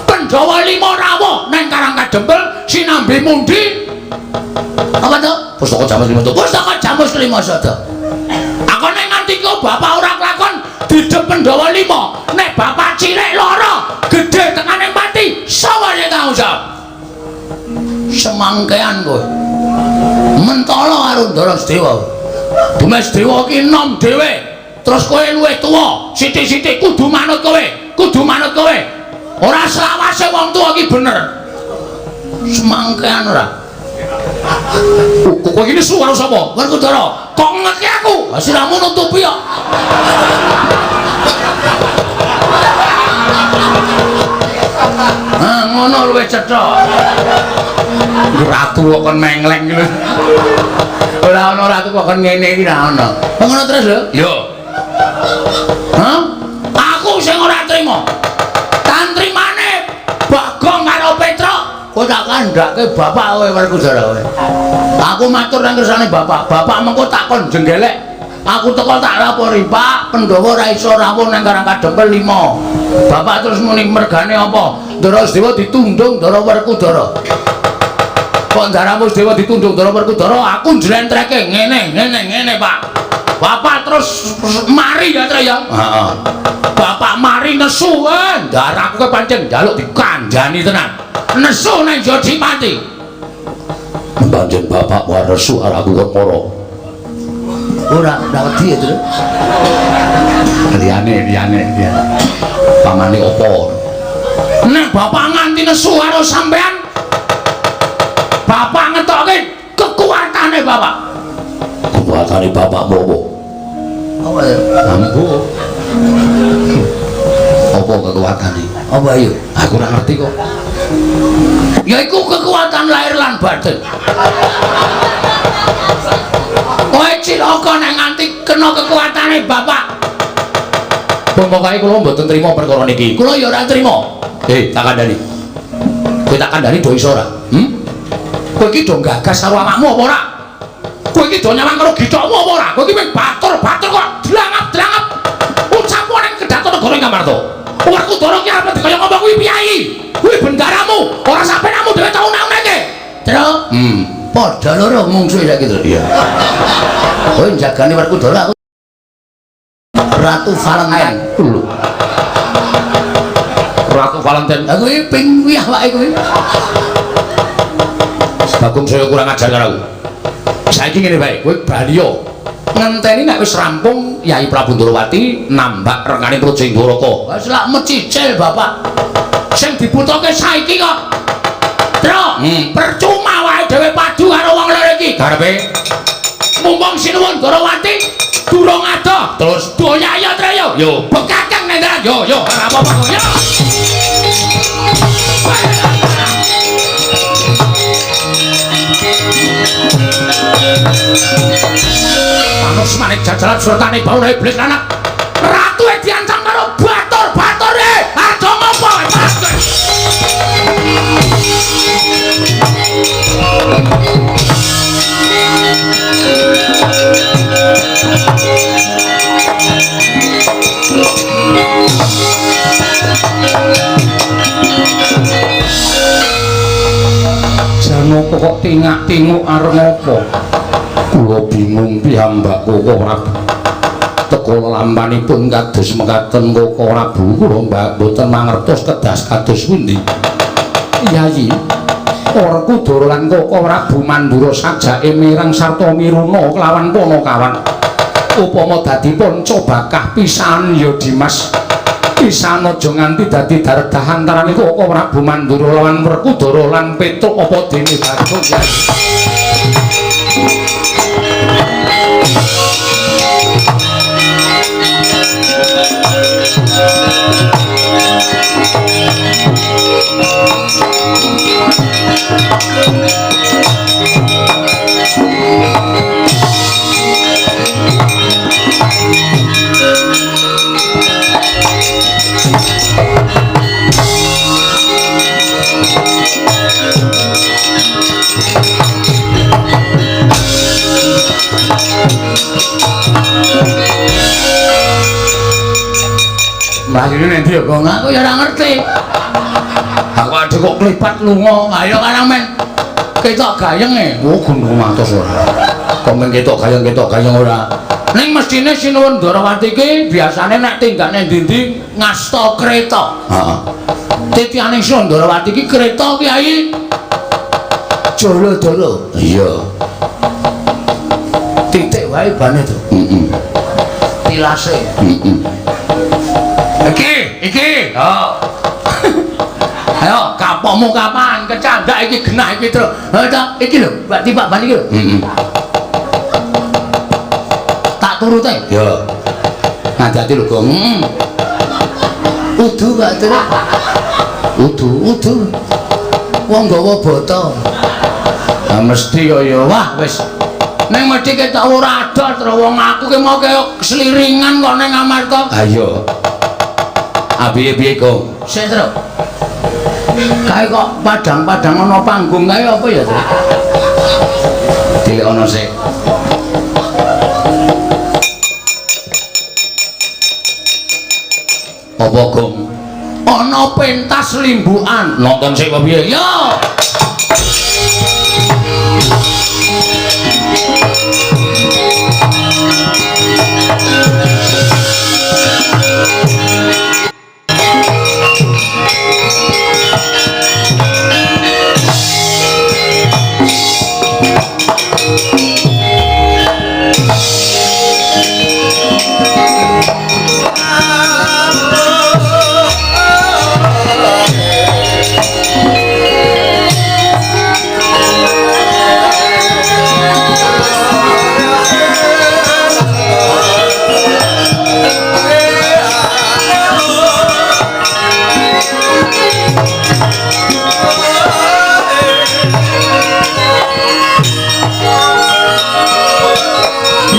Pandhawa 5 rawuh nang Karang Kadempel sinambi mundi. Apa to? Pustaka Jamus Lima Sada. Pustaka Jamus Lima Sada. Aku nek nganti kok bapak ora kelakon didep Pandhawa 5, nek bapak cilik lara, gedhe tekane pati, sapa sing tanggung jawab? Semangkean kowe. Mentala karo Ndara Sedewa. Dumes Dewa ki enom dhewe. Terus kowe luwih tuwa, sithik-sithik kudu manut kowe, kudu manut kowe. Ora selawase wong tuwa ki bener. Semangkean ora. Kowe iki nesu karo sapa? Werkudara. Kok ngeki aku? Lah siramu nutupi kok. Ah, ngono luwih cetha. Ratu kok kon mengleng iki lho. Ora ana ratu kok kon ngene iki ora ana. Ngono terus lho. Yo. Hah? Aku sing ora trima. Tantrimane Bagong karo Petruk. Kowe tak kandhake bapak kowe Werkudara kowe. Aku matur nang kersane bapak. Bapak mengko tak kon jenggelek. Aku teko tak lapori, Pak, Pandhawa ora iso rawuh nang Karang Kadempel 5. Bapak terus muni mergane apa? Ndara Sedewa ditundung Ndara Werkudara. Kok ndaramu Sedewa ditundung Ndara Werkudara, aku njlentreke ngene, ngene, ngene, Pak. Bapak terus mari ya, Tre ya. Heeh. Bapak mari nesu, ndaraku kowe pancen njaluk dikandhani tenan. Nesu nang Jodipati. Pancen bapak wae nesu karo aku kon mara. Ora, ora wedi ya, Tru. Liyane, liyane, liyane. Pamane apa? Nek bapak nganti nesu karo sampean, bapak ngetokke kekuatane bapak. Kekuatane bapakmu apa? Apa ya? Ambo. Apa kekuatane? Apa ayo? Aku ora ngerti kok. Ya iku kekuatan lahir lan batin. Kowe cilaka nek nganti kena kekuatane bapak. Pokoke kula mboten trima perkara niki. Kula ya ora trima. Tak kandhani. Kowe tak kandhani do iso ora? Kowe iki do gagas karo awakmu apa ora? Kowe iki do nyawang karo githokmu apa ora? Kowe iki mung batur-batur kok dlangap-dlangap. Ucapmu ning kedaton negara Ngamarta. Werkudara ki arep kaya ngomong kuwi piyayi. Kuwi bendaramu, ora sampenamu dhewe tau unek-uneke. Tru. Padha loro mungsuhe saiki, Tru. Iya. Kowe njagani Werkudara aku Ratu Valentine. Lho. Ratu Valentine. Aku iki ping wiyah wae kuwi. Bagong saya kurang ajar karo aku. Saiki ngene wae, kowe bali yo. Ngenteni nek wis rampung Yai Prabu Ndorowati nambak rengane Praja Inggaraka. Wis lak mecicil bapak. Sing dibutuhke saiki kok. Tru, percuma wae dhewe padu karo wong loro iki. Karepe mumpung Sinuwun Ndorowati durung adoh, terus doya ya Tru yo. Yo, bekakang nang dalan. Yo, yo, ora apa-apa kok. Yo. Panus manik jajalan surtane bauna iblis anak. Ratu diancam karo batur-batore. Arjo ngopo? apa kok tingak-tinguk arep ngopo? Kula bingung piyambak Koko Prabu. Teka lampanipun kados mekaten Koko Prabu kula mboten mangertos kedas kados pundi. Yayi, Werkudara lan Koko Prabu Mandura sajake mireng sarta miruna kelawan Panakawan. Upama dadi panca bakah pisan ya Dimas. Pisan aja nganti dadi dardah antarane Koko Prabu Mandura lawan Werkudara lan Petruk apa dene Bagong Yayi. Mlayune ning ndi ya, Gong? Aku ya ora ngerti. Aku adhe kok klipat lunga. Ayo karang men. Ketok gayeng e. Oh, gunung matos ora. Kok men ketok gayeng ora. Ning mestine Sinuwun Ndorowati iki biasane nek tinggane ndi-ndi ngasta kreta. Heeh. Titiane Sinuwun Ndorowati iki kreta Kyai Jolodoro. Iya. Titik wae bane to. Heeh. Tilase. Heeh. Iki. Oh. Ayo, kapokmu kapan? Kecandak iki genah iki, Tru. Ha ta, iki lho, Mbak Tipak ban iki lho. Heeh. Tak turute. Ya. Ngandhati lho, Gong. Heeh. Udu, Pak Tru. Udu. Wong nggawa bata. Ha mesti kaya ya. Wah, wis. Ning mesti ketok ora adol, Tru. Wong aku ki mau kaya sliringan kok ning Amarta. Ha iya. Piye-piye, Gong? Sik, Tru. Kae kok padang-padang ana panggung kae apa ya, Tru? Dilek ana sik. Apa, Gong? Ana pentas limbukan. Nonton sik apa piye? Ya.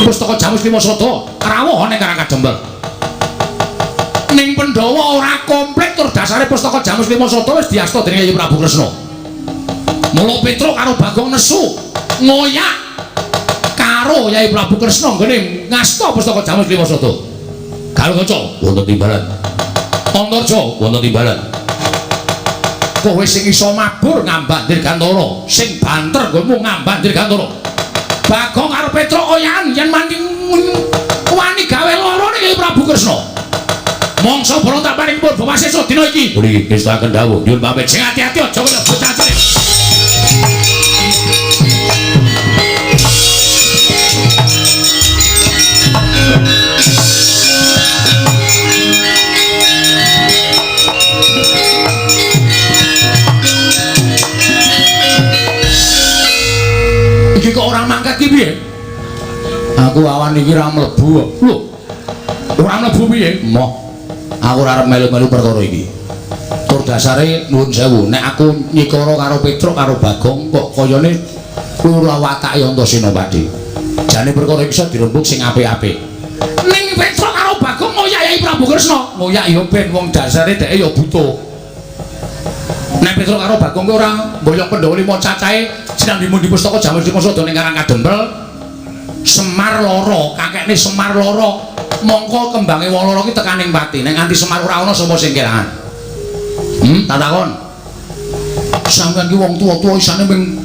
Pustaka Jamus Lima Sada rawuh ning Karang Kadempel. Ning Pandhawa ora komplit tur dasare Pustaka Jamus Lima Sada wis diasta dening Kyai Prabu Kresna. Mula Petruk karo Bagong nesu ngoyak karo Kyai Prabu Kresna nggone ngasta Pustaka Jamus Lima Sada. Galukaca wonten timbalan. Antarja wonten timbalan. Kowe sing iso mabur ngambah Dirgantara, sing banter nggonmu ngambah Dirgantara. Bagong karo Petruk oyakan yen manti wani gawe lara ning Kyai Prabu Kresna. Mongso berontak paring purba wasesa dina iki. Nggih, ngestakaken dawuh. Nyuwun pamit. Sing ati-ati aja kaya bocah cilik. Iki kok ora mangkat ki piye? Aku awan iki ora mlebu. Lho. Ora mlebu piye? Moh. Aku ora arep melu-melu perkara iki. Tur dasare nuwun sewu, nek aku nyikara karo Petruk karo Bagong kok kayane loro watake Antasena Padi. Jane perkara iki iso dirembug sing apik-apik. Ning Petruk karo Bagong ngoyak Kyai Prabu Kresna. Ngoyak ya ben wong dasare dheke ya butuh. Nek Petruk karo Bagong ki ora mboyong Pandhawa lima cacahe sinambi mundi pustaka Jamus Lima Sada ning Karang Kadempel. Semar loro, kakekne Semar loro. Mongko kembange wong loro ki tekaning pati. Nek nganti Semar ora ana sapa sing kelangan? Tak takon. Sampeyan ki wong tuwa-tuwa isane ming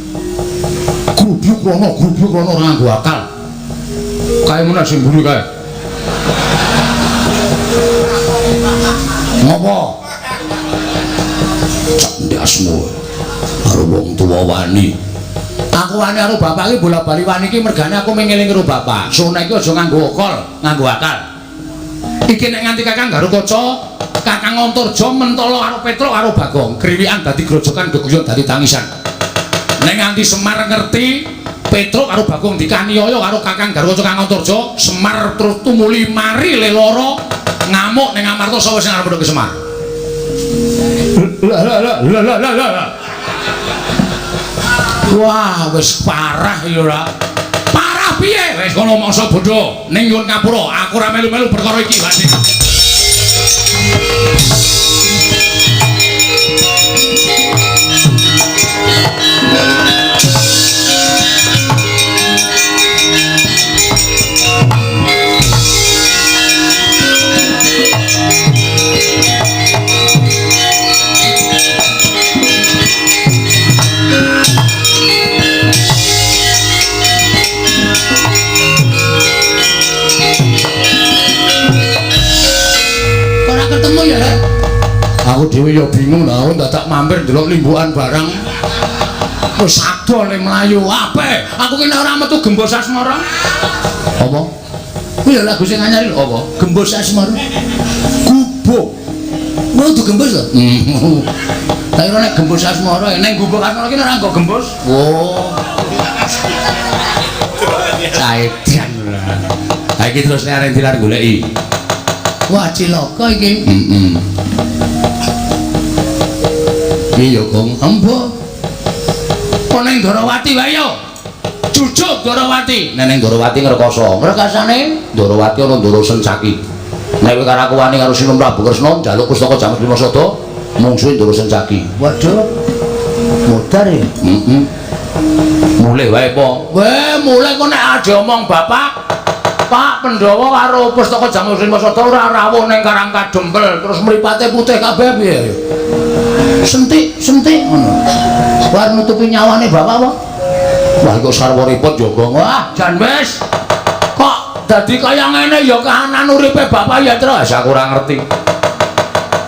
Grubuk ana, grubuk ana ora nganggo akal. Kae meneh sing mburi kae. Ngopo? Cek ndasmu karo wong tuwa wani. Aku wani karo bapak iki bola-bali wani iki mergane aku mengeling karo bapak. Sone iki aja nganggo akal, nganggo akal. Iki nek nganti Kakang Garukaca, Kakang Antarja mentala karo Petruk karo Bagong, griwikan dadi grojokan geguyon dadi tangisan. Nek nganti Semar ngerti Petruk karo Bagong dikaniaya karo Kakang Garukaca Kakang Antarja, Semar terus tumuli mari leloro ngamuk ning Amarta sapa sing arep ke Semar. Lah lah lah lah lah lah. Wah, wis parah ya ora. Parah piye? Wis kono mangsa bodho ning nyuwun ngapura, aku ora melu-melu perkara iki, Pak. Ketemu ya, Rek? Aku dhewe ya bingung lah, aku dadak mampir ndelok limbukan barang. Wis ado le mlayu, ape? Aku ki nek ora metu Gembos Asmara. Apa? Kuwi lho lagu sing anyar lho apa? Gembos Asmara. Gubuk. Ngono tuh gembos lho. Tak kira nek Gembos Asmara, nek Gubuk Asmara ki ora nggo gembos. Oh. Caedan ora. Ha iki terus nek arep dilar goleki. Wah, cilaka iki. Heeh. Iya, Gong. Embo. Kok ning Ndorowati wae yo. Jujuk Ndorowati. Nek ning Ndorowati ngrekoso. Ngrekasane Ndorowati ana Ndoro Sencaki. Nek kowe karo aku wani karo Sinom Prabu Kresna njaluk pustaka Jamus Lima Sada, mungsuhe Ndoro Sencaki. Waduh. Modar ya? Heeh. Mulih wae po. Weh, mulih kok nek diomong bapak Pak Pandhawa karo pustaka Jamus Lima Sada ora rawuh ning Karang Kadempel, terus mripate putih kabeh piye ya? Sentik, sentik ngono. War nutupi nyawane bapak apa? Wah, kok sarwa repot ya, Gong. Wah, jan wis. Kok dadi kaya ngene ya kahanan uripe bapak ya, Tru. Wis aku ora ngerti.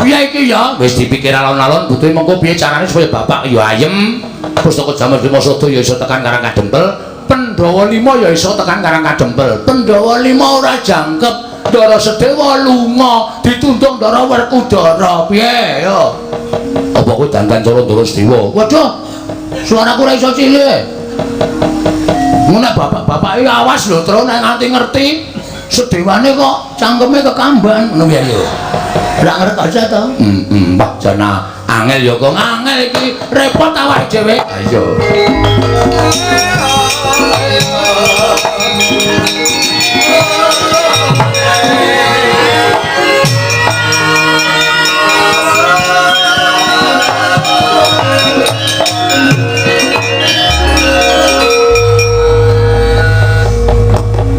Piye iki ya? Wis dipikir alon-alon, butuhe mengko piye carane supaya bapak ya ayem, pustaka Jamus Lima Sada ya iso tekan Karang Kadempel. Pandhawa 5 ya iso tekan Karang Kadempel. Pandhawa 5 ora jangkep, Ndara Sedewa lunga ditundung Ndara Werkudara. Piye yo? Apa kowe dandan cara Ndara Sedewa? Waduh. Suaraku ora iso cilik. Ngono bapak-bapak iki awas lho, Tru, nek nganti ngerti sedewane kok cangkeme kekamban ngono piye yo. Ora ngerti aja to. Heeh, wah jana angel ya kok. Angel iki repot awake dhewe. Ayo.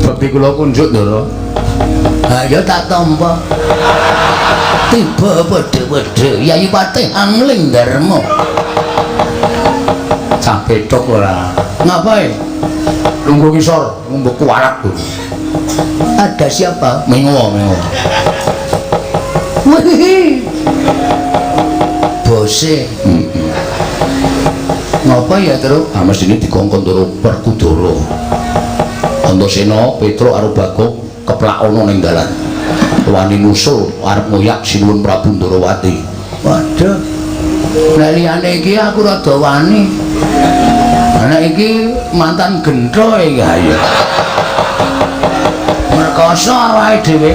Bekti kula kunjuk, Ndara. Ha ya tak tampa. Tiba padha-padha Yayi Patih Angling Darma. Cah bethok ora. Ngapain? Lungguh ngisor, mbok kuwarat lho. Ada siapa? Mengo, mengo. Wih. Bose. Heeh. Ngapa ya, Tru? Ah mestine dikongkon Ndara Werkudara. Antasena, Petruk karo Bagong keplak ana ning dalan. Wani nusul arep ngoyak Sinuwun Prabu Ndorowati. Waduh. Nek liyane iki aku rada wani. Nek iki mantan gentho iki. Ha iya. Merkoso awake dhewe.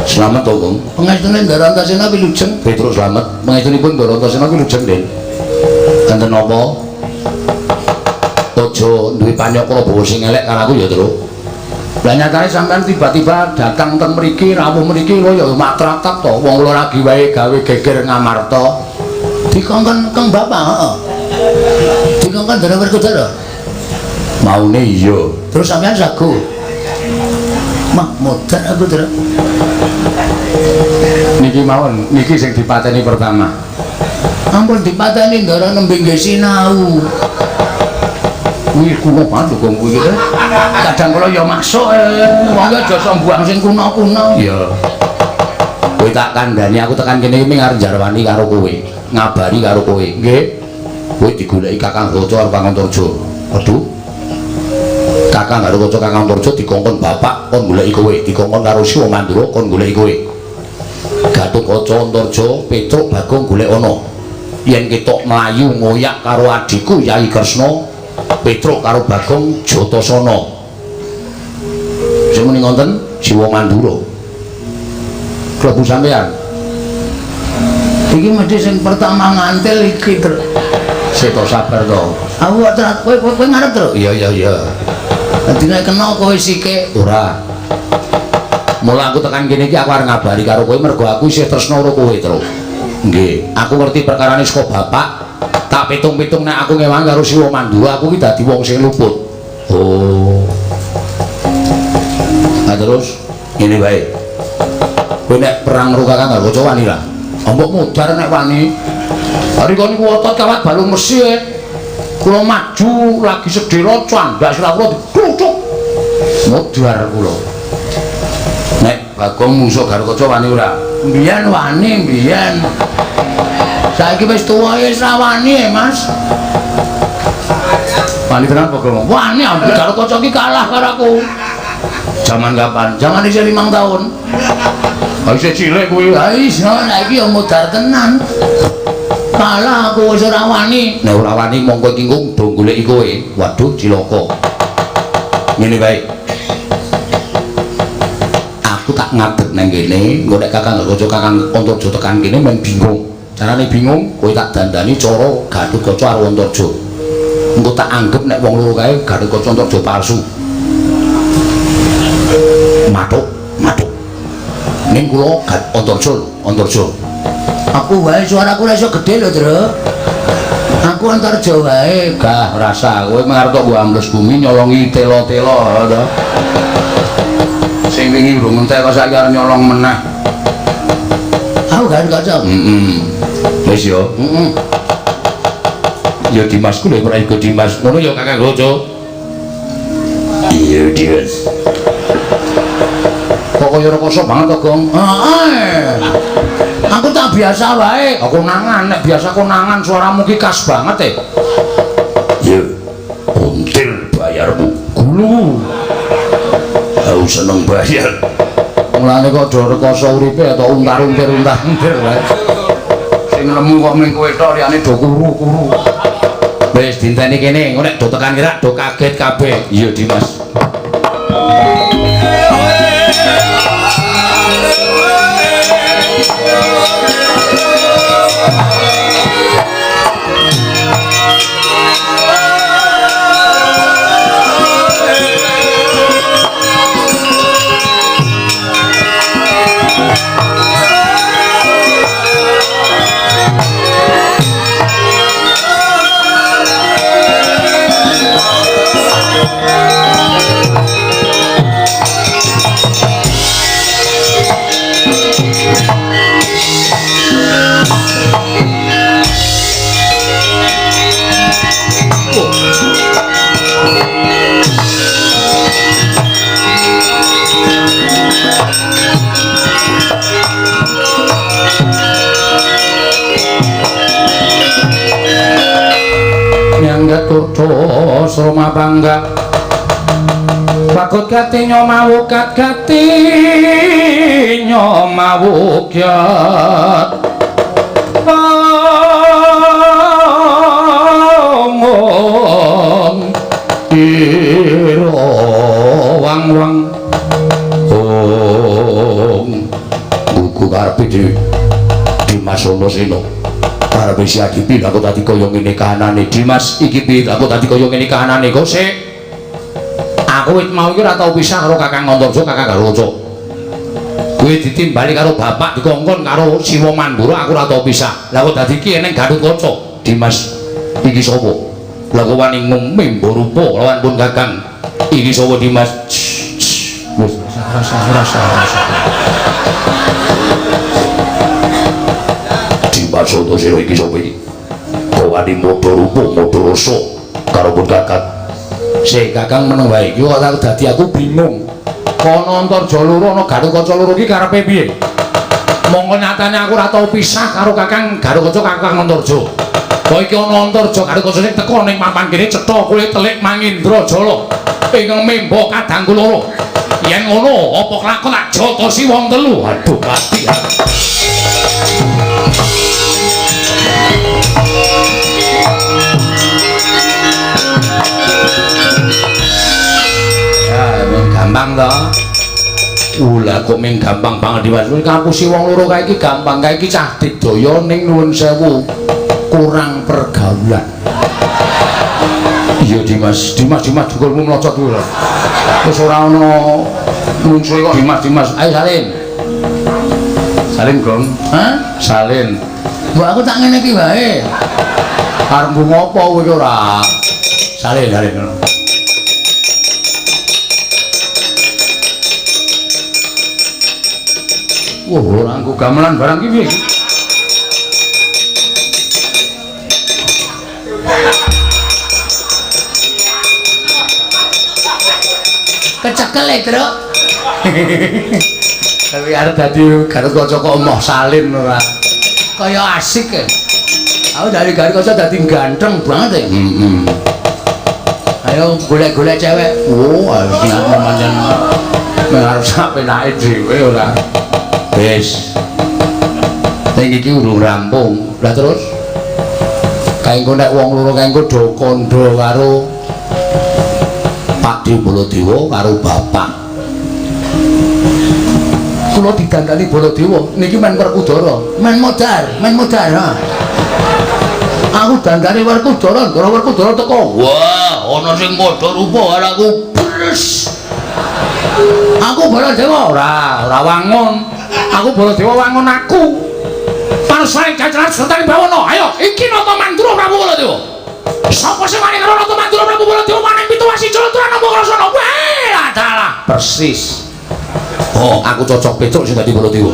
Slamet to, Gong. Pengestune Ndara Antasena wilujeng. Petruk slamet. Pengestunipun Ndara Antasena wilujeng, Den. Enten napa? Aja duwe panyakra bawa sing elek karo aku ya, Truk. Lah nyatane sampean tiba-tiba datang ten mriki, rawuh mriki kula ya matratap to. Wong kula lagi wae gawe geger Ngamarta. Dikongkon Kang Bapak, heeh. Dikongkon Ndara Werkudara. Maune iya. Terus sampean sago. Mah modar aku, Ndara. Niki mawon, niki sing dipateni pertama. Ampun dipateni Ndara nembe nggih sinau. Kuwi kuno banget lho kuwi iki. Kadang kala ya masuk wong aja sok mbuang sing kuno-kuno. Iya. Kowe tak kandhani aku tekan kene iki arep njarwani karo kowe, ngabari karo kowe. Nggih. Kowe digoleki Kakang Gaca karo Kakang Antarja. Waduh. Kakang Gaca Kakang Antarja dikongkon bapak kon goleki kowe, dikongkon karo Siwa Mandura kon goleki kowe. Gatotkaca Antarja Petruk Bagong golek ana. Yen ketok mlayu ngoyak karo adhiku Yai Kresna, Petruk karo Bagong Jatasana. Sing muni ngonten Siwa Mandura. Klebu sampean. Iki mesti sing pertama ngantil iki, Tru. Seto sabar to. Aku kok kowe kowe ngarep, Tru. Iya iya iya. Dadi nek kena kowe sike ora. Mula aku tekan kene iki aku arep ngabari karo kowe mergo aku isih tresna karo kowe, Tru. Nggih, aku ngerti perkarane saka bapak. Tak pitung-pitung nek aku ngewangi karo Siwa Mandura aku iki dadi wong sing luput. Oh. Nah terus ngene wae. Kowe nek perang karo Kakang Gaca wani ra? Mbok mudhar nek wani. Rika niku otot kawat balung mesi e. Kula maju lagi sedhela candhak sirah kula dikluthuk. Mudhar kula. Nek Bagong mungsuh Garukaca wani ora? Mbiyen wani, mbiyen. Saiki wis tuwa wis ra wani e, Mas. Wani tenan Bagong? Wani, ambek Garukaca iki kalah karo aku. Jaman kapan? Jaman isih 5 tahun. Ha isih cilik kuwi. Ha iya, saiki ya mudhar tenan. Kalah aku wis ora wani. Nek ora wani mongko iki engko do goleki kowe. Waduh, cilaka. Ngene wae. Aku tak ngadeg nang kene, engko nek Kakang Gaca Kakang Antarja tekan kene men bingung. Carane bingung, kowe tak dandani cara Gatotkaca karo Antarja. Engko tak anggep nek wong loro kae Gatotkaca Antarja palsu. Mathuk, mathuk. Ning kula Antarja lho, Antarja. Aku wae suaraku ora iso gedhe lho, Tru. Aku Antarja wae. Gah rasa kowe mengarep tok ambles bumi nyolongi telo-telo to. Sing wingi urung entek kok saiki arep nyolong meneh. Aku Gatotkaca. Heeh. Wis yo. Heeh. Ya Dimasku lho ora iku Dimas. Ngono ya Kakang Gaca. Iya, Dimas. Kok kaya rekoso banget to, Gong? Heeh. Aku tak biasa wae. Aku konangan, nek biasa konangan suaramu ki khas banget e. Ya. Until bayarmu gulu. Aku seneng bayar. Mulane kok do rekoso uripe atau untar-untir untar-untir wae. Sing lemu kok ming kowe tok liyane do kuru-kuru. Wis dinteni kene, engko nek do tekan kira do kaget kabeh. Iya, Dimas. Turto sroma bangga Pakut katinyo mawukat katinyo mawukyat Ong Iro wang wang Ong Gugu karepe di Dimas Antasena karepe si Adipi aku tadi kaya ngene kahanane Dimas iki piye aku tadi kaya ngene kahanane kok sik aku wit mau iki ora tau pisah karo Kakang Antarja Kakang Garuda kowe ditimbali karo bapak dikongkon karo Siwa Mandura aku ora tau pisah lah kok dadi iki eneng Gatotkaca Dimas iki sapa lah kok wani ngumimbo rupa lawan pun Kakang iki sapa Dimas wis rasa Dimas Antasena iki sapa iki kok wani modho rupa modho rasa karo pun Kakang Sik Kakang meneng wae. Iki kok dadi aku bingung. Kono Antarja loro ana Gathotkaca loro iki karepe piye? Mongko nyatane aku ora tau pisah karo Kakang Gathotkaca Kakang Antarja. Kok iki ana Antarja Gathotkaca sing teka ning papan kene cetha kulit telik Mangindra Jala ingkang memba kadangku loro. Yen ngono apa kelakon tak jotosi wong telu. Aduh mati. Ya, mung gampang to. Lah kok mung gampang banget Dimas. Ngapusi wong loro kae iki gampang, kae iki cah digdaya ning nuwun sewu kurang pergaulan. Iya Dimas, Dimas Dimas dukulmu mlocot kuwi lho. Wis ora ana mungsuhe kok Dimas Dimas. Ayo salin. Salin, Gong. Hah? Salin. Mbok aku tak ngene iki wae. Arep ngopo kowe iki ora? Salin, salin. Wah, ora nggo gamelan barang iki piye iki? Kecekel e, Truk. Tapi arep dadi Gathotkaca kok emoh salin ora. Kaya asik e. Aku dari Gathotkaca dadi ganteng banget e. Heeh. Ayo golek-golek cewek. Oh, iki pancen arep sak penake dhewe ora. Wis. Ning iki urung rampung. Lah terus kae engko nek wong loro kae engko do kandha karo Pakde Baladewa karo bapak. Kula didandani Baladewa niki men Werkudara, men modar, men modar. Ha. Aku dandani Werkudara, ndara Werkudara teko. Wah, ana sing padha rupa karo aku. Bres. Aku Baladewa ora, ora wangun. Aku Baladewa wangun aku. Panusae cacaran sertane bawana. Ayo, iki Nata Mandura Prabu Baladewa. Sapa sing wani karo Nata Mandura Prabu Baladewa maning pitu wasi Jalatura napa krasana? Wah, dalah. Persis. Oh, aku cocok Petruk sing dadi Baladewa.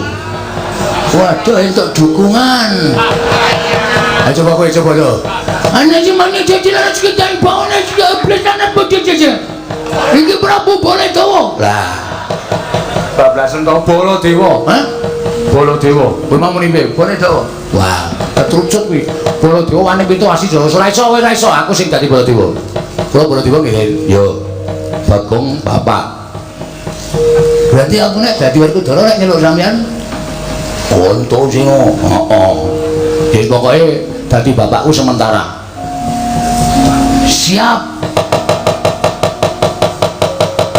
Waduh, entuk dukungan. Ayo coba kowe coba lho. Ana sing mani dadi lan sekitar bawana sing iblis lan bojo-bojo. Iki Prabu Baladewa. Lah. Bablasen to Baladewa. Hah? Baladewa. Kowe mau muni piye? Baladewa. Wah, ketrucut kuwi. Baladewa wani pitu asi Jawa. Ora iso, ora iso aku sing dadi Baladewa. Kula Baladewa nggih. Yo. Bagong bapak. Berarti aku nek dadi Werkudara nek nyeluk sampean Konto sing heeh. Wis pokoke dadi bapakku sementara. Siap.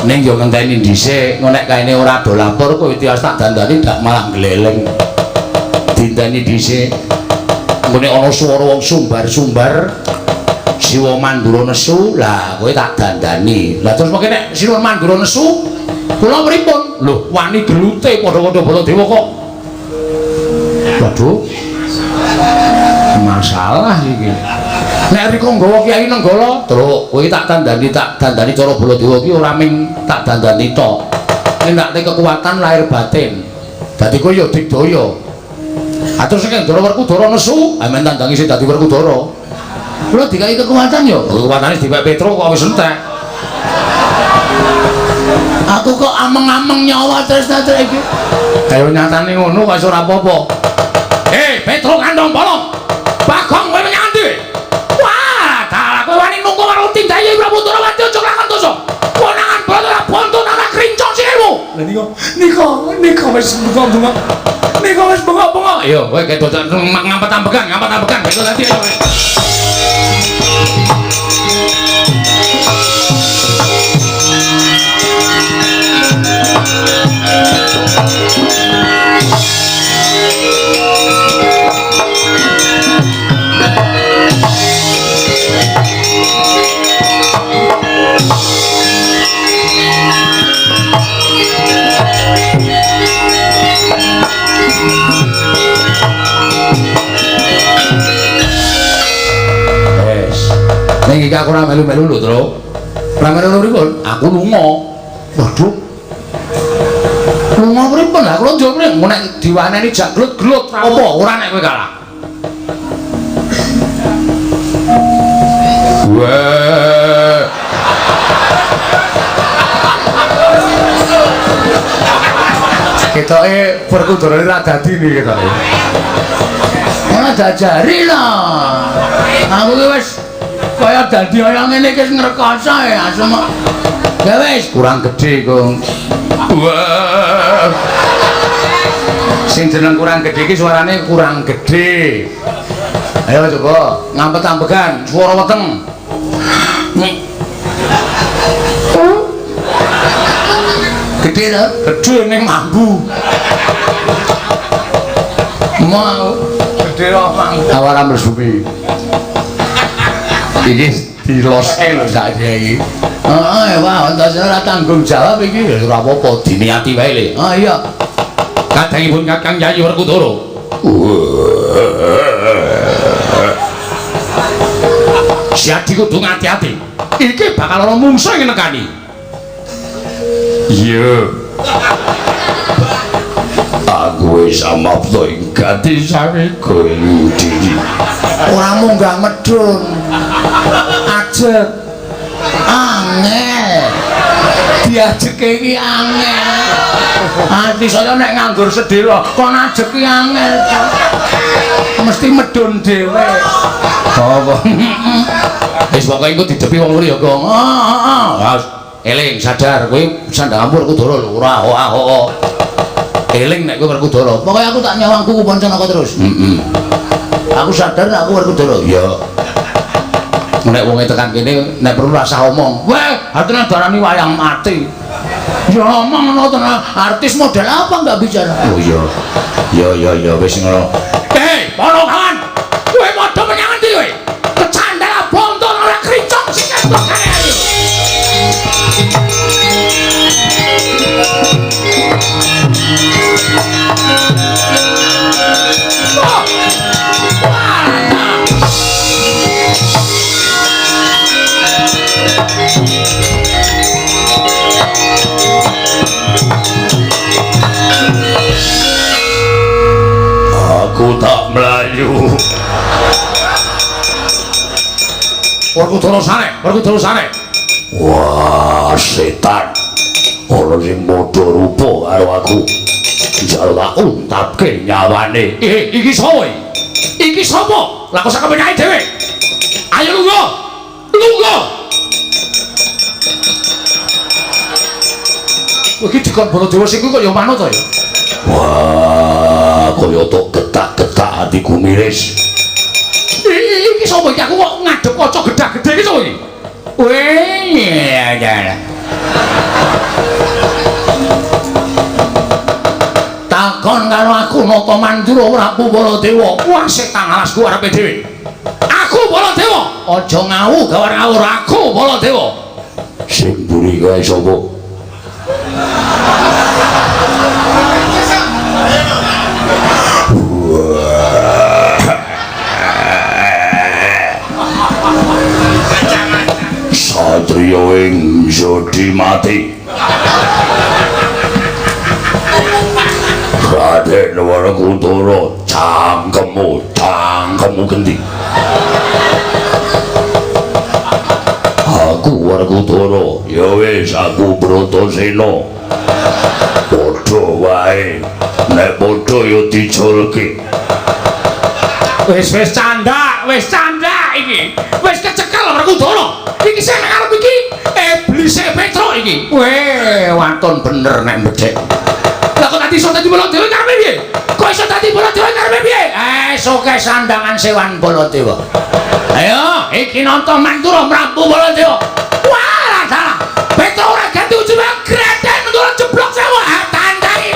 Ning yo ngenteni dhisik, engko nek kaene ora do lapor kowe tiwas tak dandani dak malah gleleng. Dinteni dhisik. Engko nek ana swara wong sumbar-sumbar Siwa Mandura nesu, lah kowe tak dandani. Lah terus mengke nek Siwa Mandura nesu, kula pripun? Lho, wani gelute padha-padha Baladewa kok. Waduh. Masalah iki. Nek rika nggawa Kyai Nenggala, Truk, kowe tak dandani cara Baladewa iki ora ming tak dandani tok. Ning tak kekuatan lahir batin. Dadi kowe ya digdaya. Ah terus nek Ndara Werkudara nesu, amen tandangi sing dadi Werkudara. Kula dikai kekuatan ya. Kekuatane dipek Petruk kok wis entek. Aku kok ameng-ameng nyawa tresna iki. Ayo nyatane ngono kok ora apa-apa. Hei, Petruk kandhong bolong. Bagong kowe menyang endi? Wah, dalah kowe wani nunggu karo tindaye Prabu Ndorowati aja lakon dosa. Konangan Bathara Bonto nang krincong sikilmu. Lah nika nika wis bengok-bengok. Nika wis bengok-bengok. Ayo kowe ketok ngampet-ambekan, ngampet-ambekan ketok tadi ayo. Ning iki aku ora melu-melu lho, Truk. Ora melu pripun? Aku lunga. Waduh. Lunga pripun? Lah kula njur mrene nek diwaneni jak glut-glut apa ora nek kowe kalah. Wah. Ketoke Werkudara ora dadi niki ketoke. Ora diajari lho. Aku ki wis kaya dadi kaya ngene iki wis ngrekoso ya asem. Ya wis kurang gedhe, Kong. Wah. Sing jeneng kurang gedhe iki suarane kurang gedhe. Ayo coba ngampet-ampekan suara weteng. Gedhe to? Gedhe ning mambu. Mau gedhe ora mambu. Awara mlebu. Iki diloske lho saiki iki. Heeh, wah, entas ora tanggung jawab iki ya ora apa-apa, diniati wae le. Ah iya. Kadangipun Kakang Yayi Werkudara. Siadi kudu ngati-ati. Iki bakal ana mungsuh ing nekani. Iya. Aku wis amapta ing gati sawega ing diri. Ora munggah medhun. Ajeg. Angel. Diajeke iki angel. Ati saya nek nganggur sedhela kon ajeki angel. Mesti medhun dhewe. Apa? Wis pokoke engko didepi wong loro ya, Gong. Heeh, heeh. Eling sadar kowe sandhanganmu Werkudara lho, ora ho. Eling nek kowe Werkudara. Pokoke aku tak nyawang kuku Pancanaka terus. Heeh. Aku sadar nek aku Werkudara. Iya. Nek wonge tekan kene nek perlu rasah omong. Weh, artine darani wayang mati. Ya omong ngono tenan, artis model apa enggak bicara. Oh iya. Ya ya ya wis ngono. Hei, para kawan. Kowe padha menyang endi kowe? Kecandala bonto ora kricok sing ketok kae ayo. Aku tak melayu. Werkudara sare, Werkudara sare. Wah, setan. Ana sing padha rupa karo aku. Njaluk tak untapke nyawane. Iki sapa iki? Iki sapa? Lah kok sak kepenake dhewe. Ayo lungguh. Lungguh. Iki dikon Baladewa sing kuwi kok ya manut to ya? Wah, kaya tok getak-getak atiku miris. Iki sapa iki? Aku kok ngadep kaca gedhag-gedhe iki sapa iki? Weh, ya ya. Takon karo aku Nata Mandura Prabu Baladewa. Wah, setan alasku arepe dhewe. Aku Baladewa. Aja ngawu gawar ngawur, aku Baladewa. Sing mburi kae sapa? Satriya ing jodi mati. Raden Werkudara, cangkemmu, cangkemmu gendi. Aku Werkudara, ya wis aku Bratasena. Padha wae, nek padha ya diculke. Wis wis candhak iki. Wis kecekel Werkudara. Iki sing nang arep iki iblise Petruk iki. Weh, waton bener nek mbedhek. Lah kok tadi iso dadi Baladewa karepe piye? Kok iso dadi Baladewa karepe piye? Eh, soke sandangan sewan Baladewa. Ayo, iki Nata Mandura Prabu Baladewa. Wah, salah. Petruk ora ganti ujung greden ndoro jeblok sewa. Ah, tandai.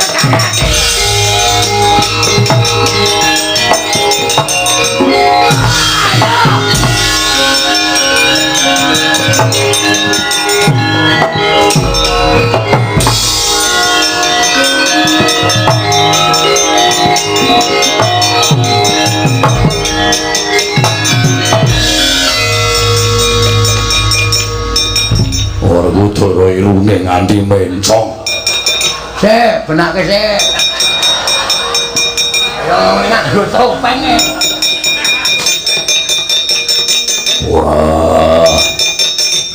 Werkudara irunge nganti mencong. Sik, benake sik. Ayo nganggo topenge. Wah.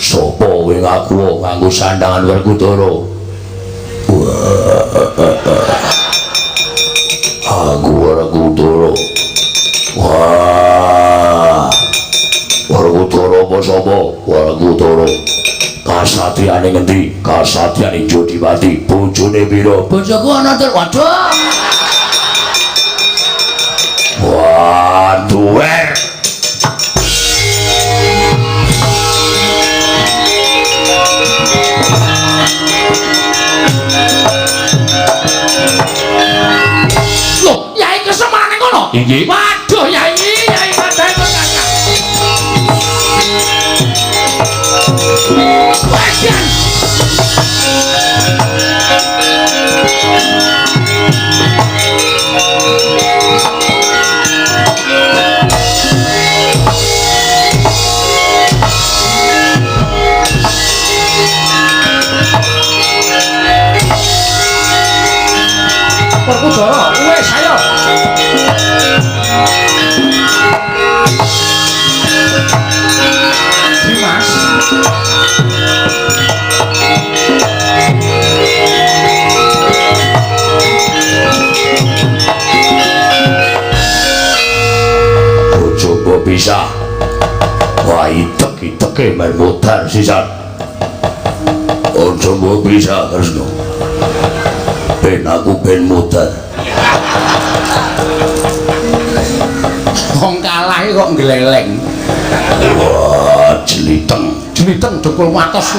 Sopo kowe ngaku nganggo sandangan Werkudara? Wah. Aku Werkudara. Wah. Werkudara apa sapa? Werkudara. Kasatriyane ngendi? Kasatriyane Jodipati. Bojone pira? Bojoku ana telu. Waduh. Wah, duwer. Loh, Yai Kresna malah ning kono? Inggih. Waduh, Yai, Yai padahal kok kakak. Wajan. Werkudara, wis ayo. Dimas. Bojo mbok pisah. Wah, itek-iteke men modar sisan. Aja mbok pisah, Kresna. Ben aku ben modar. Wong kalah kok ngleleng. Wah, jeliteng. Jeliteng jebul watos.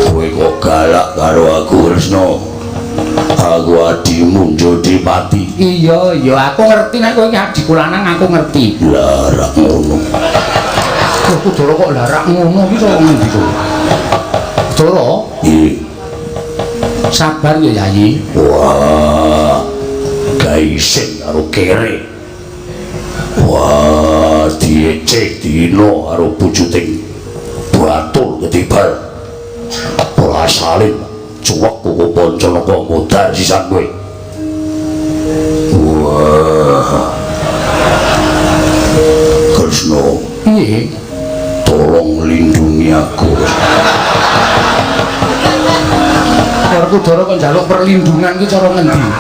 Kowe kok galak karo aku, Kresna? Aku adimu Jodipati. Iya, iya, aku ngerti nek kowe iki adikku lanang, aku ngerti. Larak ngono. Werkudara kok larak ngono iki to ngendi kowe? Werkudara? Nggih. Sabar ya, Yayi. Wah. Gaisin karo kere. Wah, diece dino karo bujuting batur ketibar. Ora salin cuwek kuku Pancanaka modar sisan kowe. Wah. Kresna, piye? Tolong lindungi aku. Werkudara kok njaluk perlindungan ki cara ngendi?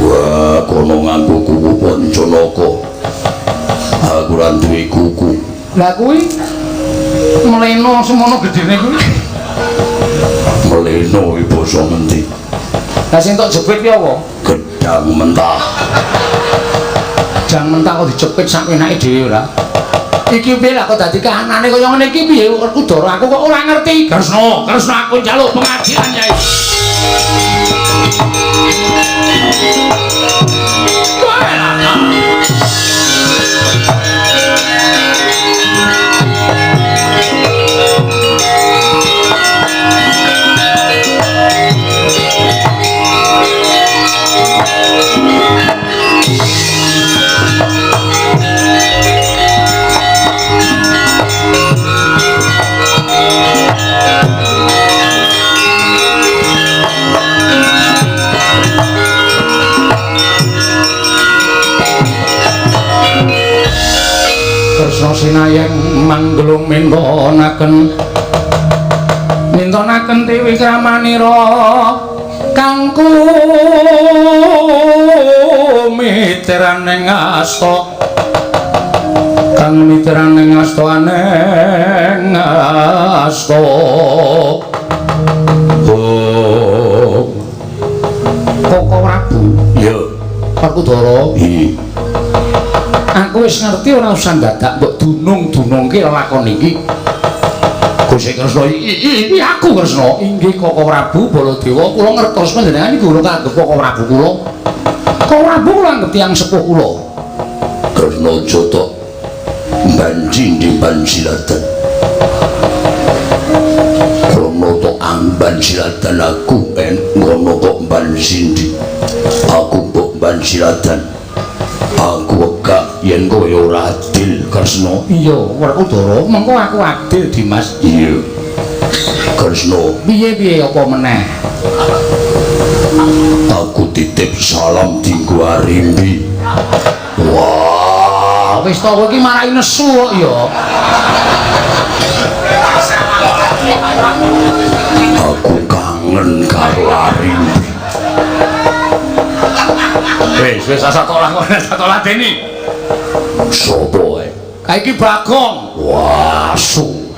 Wah, kono nganggo kuku Pancanaka. Aku ora duwe kuku. Lah kuwi mleno semono gedene kuwi. Mleno iki basa ngendi? Lah sing tok jepit ki apa? Gedang mentah. Gedang mentah kok dijepit sak enake dhewe ora? Iki piye lah kok dadi kahanane kaya ngene iki piye Werkudara? Aku kok ora ngerti. Kresna, Kresna aku njaluk pengadilan, Yai. Kresna sinayeng manggelung mintonaken mintonaken Dewi Kramanira kangku miteraning asta kang miteraning asta aneng asta. Oh, Koko Prabu. Iya, Werkudara. Iya. Aku wis ngerti ora usah dadak mbok dunung-dunungke lelakon iki. Gusti Kresna iki aku Kresna. Inggih Koko Prabu Baladewa, kula ngertos panjenengan iku kula anggep Koko Prabu kula. Koko Prabu kula anggep tiyang sepuh kula. Kresna jotok banji di bansilatan. Krono tok amban silatan aku en ngono kok bansindi. Aku mbok bansilatan. Aku wegah yen kowe ora adil, Kresna. Iya, Werkudara, mengko aku adil, Dimas. Iya. Kresna, piye-piye apa meneh? Aku titip salam dinggo Arimbi. Wah, wis to kowe iki marai nesu kok ya. Aku kangen Karo Arimbi. Wis wis asa tok lakon sak ladeni. Sopo ae? Kae iki Bagong. Wah, asu.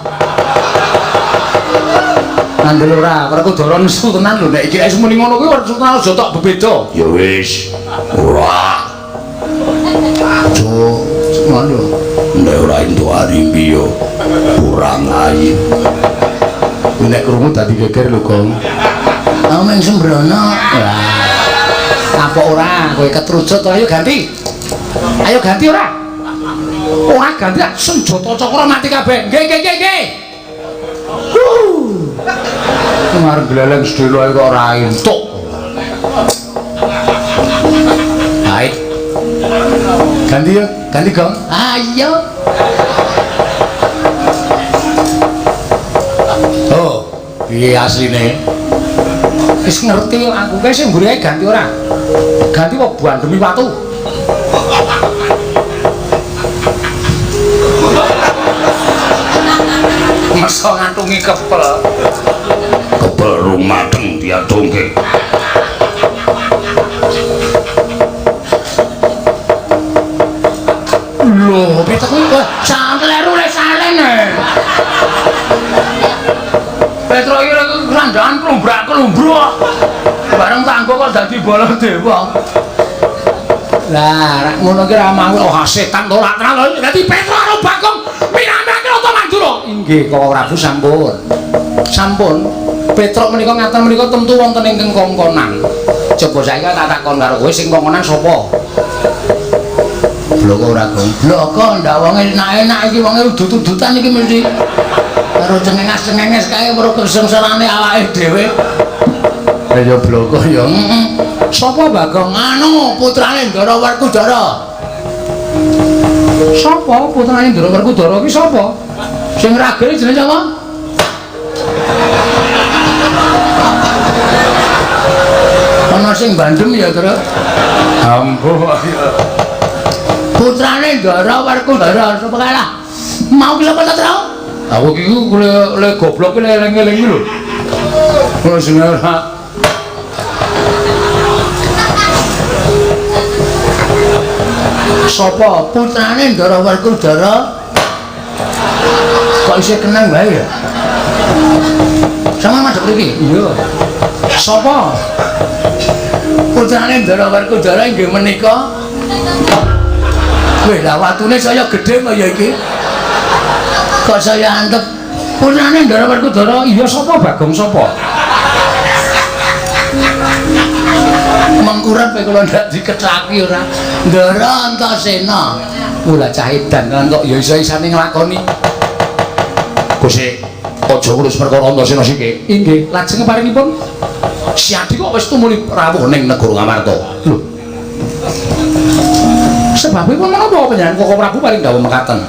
Ngandel ora, Werkudara nesu tenan lho nek iki wis muni ngono kuwi Werkudara aja tok bebeda. Ya wis. Ora. Aja ngono. Nek ora entuk Arimbi yo kurang ayi. Nek krungu dadi geger lho, Gong. Aku mung sembrono. Wah. Kapok ora, kowe ketrucut ayo ganti. Ayo ganti ora? Ora ganti senjata cakra mati kabeh. Nggih nggih nggih nggih. Ngarep gleleng sedelo ae kok ora entuk. Baik. Ganti yo, ganti Gong. Ayo. Oh, piye asline? Wis ngerti aku kae sing mburi ae ganti ora? Ganti kok bandemi watu. Masa ngantungi kepel. Kepel rung mateng diadongke. Lho, pitek kuwi santleru le salene. Petro iki kerandaan klumbrak-klumbruk. Bareng tanggo kok dadi Baladewa. Lah, rak ngono ki ra mau oh setan to ora tenan lho. Dadi Petro karo Bagong mirambake Rata Mandura. Inggih, Koko Prabu sampun. Sampun. Petruk menika ngaten menika tentu wonten ingkang kongkonan. Coba saiki tak takon karo kowe sing kongkonan sapa? Bloko ora, Gong. Bloko ndak wonge enak-enak iki wonge udut-udutan iki mesti. Karo cengenges-cengenges kae weruh kesengsarane awake dhewe. Lah ya bloko ya. Sapa Bagong? Anu putrane Ndara Werkudara. Sapa putrane Ndara Werkudara ki sapa? Sing ragene jenenge sapa? Ana sing bandem ya, Tru. Ampuh ya. Putrane Ndara Werkudara sapa kalah? Mau ki sapa ta, Tru? Aku iki le goblok ki eling-eling lho. Kulo sing ora Sapa putrane Ndara Werkudara? Kok isih kenang wae ya? Sama madhep mriki? Iya. Sapa? Putrane Ndara Werkudara inggih menika. Weh, lah watune saya gedhe kok ya iki. Kok saya antep putrane Ndara Werkudara? Iya sapa Bagong sapa? Mengkurep kula ndak dikethaki ora. Ndara Antasena. Mula cah edan kan kok ya iso-isane nglakoni. Gusti, aja ngurus perkara Antasena siki. Inggih, lajeng paringipun Siadi kok wis tumuli rawuh ning negara Ngamarta. Lho. Sebabipun menapa panjenengan Koko Prabu paring dawuh mekaten?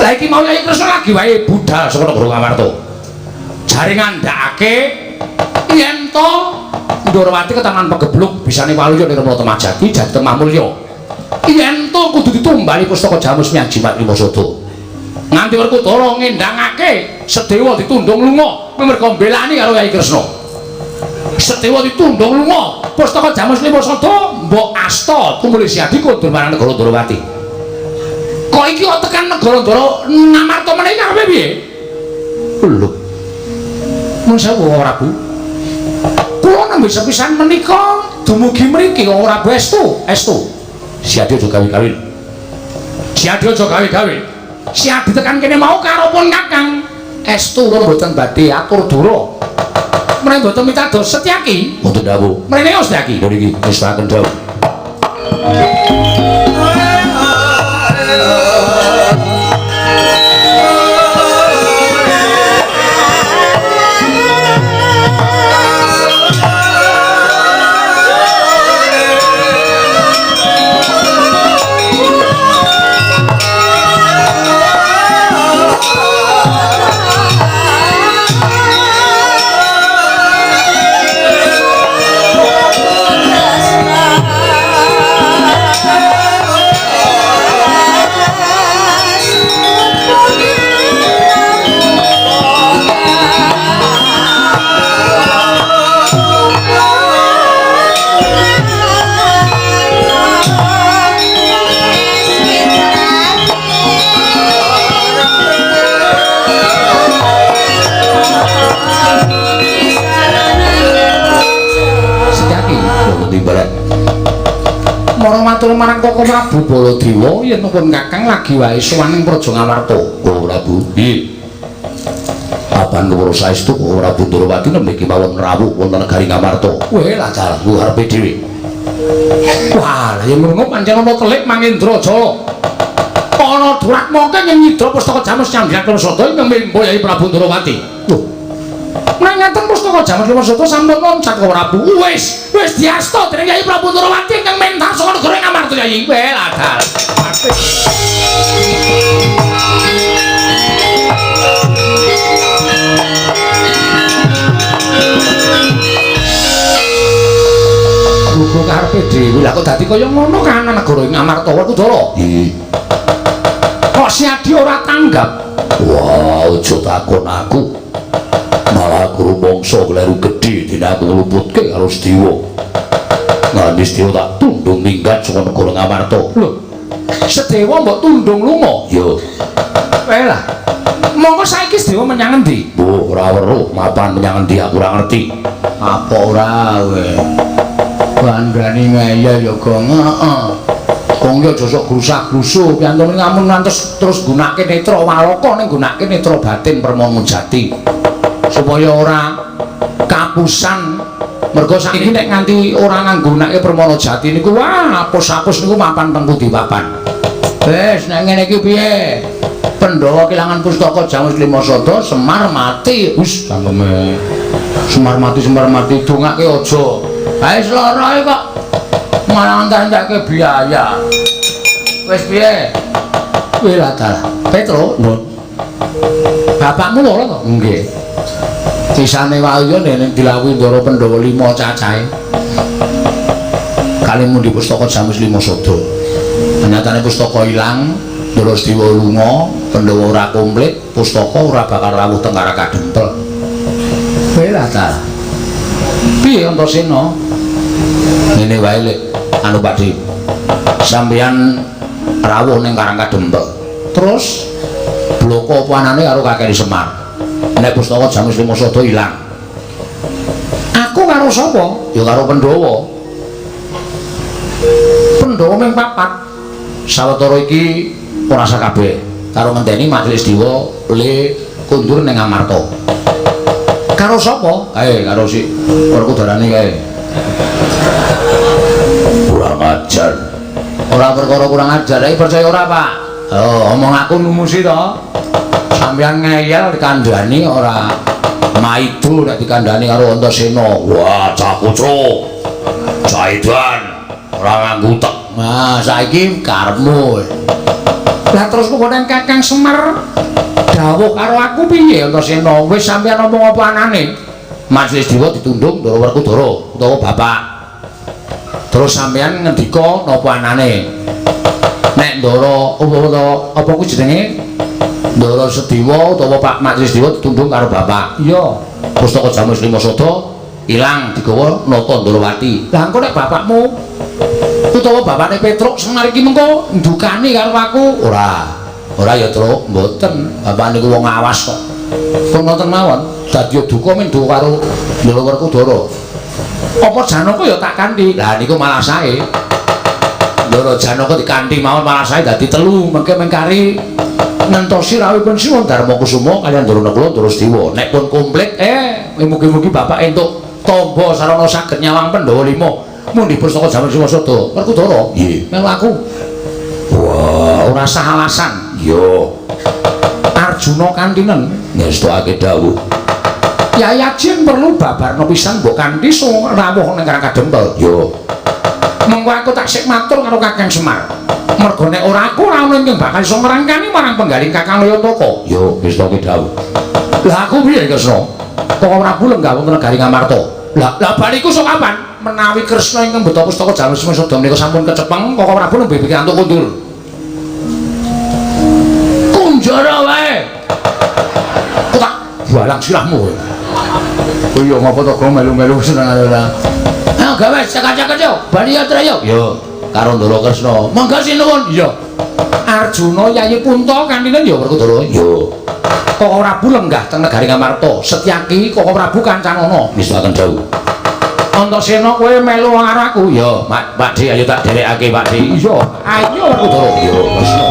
Lah iki mau Yayi Kresna lagi wae budal saka negara Ngamarta. Jare ngandhakake yen to Ndorowati ketaman pegebluk bisane waluya Nirmala Temajati jati Temah Mulya. Yen to kudu ditumbali pustaka Jamus Miyajimat Lima Sada. Nganti Werkudara ngendhangake Sedewa ditundung lunga merga mbelani karo Yayi Kresna. Sedewa ditundung lunga, pustaka Jamus Lima Sada mbok asta tumuli Siadi kondur marang negara Ndorowati. Kok iki kok tekan negara Ndoro Ngamarta meneh karepe piye? Lho. Mun sewu Prabu. Kula nembe sepisan menika dumugi mriki Koko Prabu estu, estu. Siadi aja gawe-gawe. Siadi aja gawe-gawe. Siadi tekan kene mau karo pun Kakang. Estu kula mboten badhe atur dura. Mrene mboten mitados Setyaki. Mboten dawuh. Mrene yo Setyaki. Lho niki wis saken dawuh. Krishna. marang Koko Prabu Baladewa yen pun Kakang lagi wae sowan ing Praja Ngamarta. Koko Prabu, piye? Papan kula saestu Koko Prabu Ndorowati nembe kemawon rawuh wonten negari Ngamarta. Weh lah dalanku karepe dhewe. Wah, yen ngono pancen ana telik Mangendra Jala. Ana duratmaka ing nyidra pustaka Jamus Nyambiak Sada ingkang mimba Yai Prabu Ndorowati. Lho. Nek ngaten pustaka Jamus Sada sampun loncat Koko Prabu. Wis, wis diasta dening Yai Prabu Ndorowati ingkang mentar saka negara Ngamarta Yai. Weh lah dal. Gugu karepe dhewe lah kok dadi kaya ngono kahanan negara ing Ngamarta Werkudara. Nggih. Kok Siadi ora tanggap? Wah, aja takon aku. Malah aku rumangsa kleru gedhe dene aku ngluputke karo Sediwa. Nganti Sediwa tak tundung minggat saka negara Ngamarta. Lho. Sedewa mbok tundung lunga? Ya. Weh lah. Monggo saiki Sedewa menyang endi? Mbok ora weruh mapan menyang endi aku ora ngerti. Apa ora kowe? Bandani ngeyel ya Gong. Heeh. Gong ya aja sok grusah-grusuh, piyantune ngamun ngantos terus gunake netra walaka ning gunake netra batin permana jati. Supaya ora kapusan. Mergo saiki nek nganti ora nganggunake permana jati niku wah apus-apus niku mapan teng pundi papan. Wis nek ngene iki piye? Pandhawa kelangan pustaka Jamus Lima Sada, Semar mati. Wis cangkeme. Semar mati dongake aja. Ha wis lara kok malah entek-entekke biaya. Wis piye? Weh lah dalah. Petro, Nun. Bapakmu lara to? Nggih. Sisane wae yo ning dilawuhi Ndara Pandhawa 5 cacahe. Kali mundi pustaka Jamus Lima Sada. Nyatane pustaka ilang, Ndara Sediwa lunga, Pandhawa ora komplit, pustaka ora bakal rawuh teng Kadempel. Weh lah dalah. Piye Antasena? Ngene wae lek anu Pakde. Sampeyan rawuh ning Karang Kadempel. Terus bloko apa anane karo Kakek Semar. Nek pustaka Jamus Lima Sada ilang. Aku karo sapa? Ya karo Pandhawa. Pandhawa ming papat. Sawetara iki ora sakabeh. Karo ngenteni Majelis Dewa le kundur ning Ngamarta. Karo sapa? Kae karo si Werkudarane kae. Kurang ajar. Ora perkara kurang ajar, iki percaya ora, Pak? Oh, omong aku numusi to. Sampeyan ngeyel dikandhani ora maido nek dikandhani karo Antasena. Wah, cah kucuk. Cah edan, ora nganggo utek. Nah, saiki karepmu. Lah terus pokoknya Kakang Semar dawuh karo aku piye Antasena? Wis sampeyan omong apa anane? Majelis Dewa ditundung Ndara Werkudara utawa bapak. Terus sampeyan ngendika napa anane? Nek Ndara apa kuwi jenenge? Ndara Sediwa utawa Pak Majelis Dewa ditundung karo bapak. Iya. Pustaka Jamus Lima Sada ilang digawa Nata Ndorowati. Lah engko nek bapakmu utawa bapakne Petruk Semar iki mengko ndukani karo aku? Ora. Ora ya, Truk, mboten. Bapak niku wong awas kok. Pun ngoten mawon, dadi duka men duka karo Ndara Werkudara. Apa Janaka ya tak kanthi? Lah niku malah sae. Ndara Janaka dikanthi mawon malah sae dadi telu, mengke mengkari ngentosi rawuhipun Sinuwun Darma Kusuma kaliyan Ndara Nakula Ndara Sediwa. Nek pun komplit, mugi-mugi bapak entuk tamba sarana saged nyawang Pandhawa 5. Mundi pustaka Jamus Lima Sada. Werkudara. Nggih. Melu aku. Wah, ora sah alasan. Yo. Arjuna kantinen ngestokake dawuh. Yai Ajeng perlu babarna pisan mbok kanthi rawuh ning Karang Kadempel. Yo. Mengko aku tak sik matur karo Kakang Semar. Mergo nek ora aku ora ono ingkang bakal iso ngrangkani marang penggaling Kakang Layantaka. Yo, ngestokake dawuh. Lah aku piye Kresna? Kok Prabu lenggah wonten negari Ngamarta. Lah, lah baliku sok kapan? Menawi Kresna ingkang beto pustaka Jamus Lima Sada menika sampun kecepeng, Koko Prabu nembe pikantuk kundur. Kunjara wae. Kok tak balang sirahmu kowe. Oh iya ngapa to kok melu-melu seneng ora. Ah gawe cekak-cekak yo, bali yo tre yo. Yo, karo Ndara Kresna. Monggo sinuwun. Iya. Arjuna Yayi Punta kantinen ya Werkudara. Yo. Koko Prabu lenggah teng negari Ngamarta. Setyaki Koko Prabu kancanana. Ngestakaken dawuh. Antasena kowe melu karo aku. Ya, Pak Di ayo tak derekake Pak Di. Iya, ayo Werkudara. Ya, Kresna.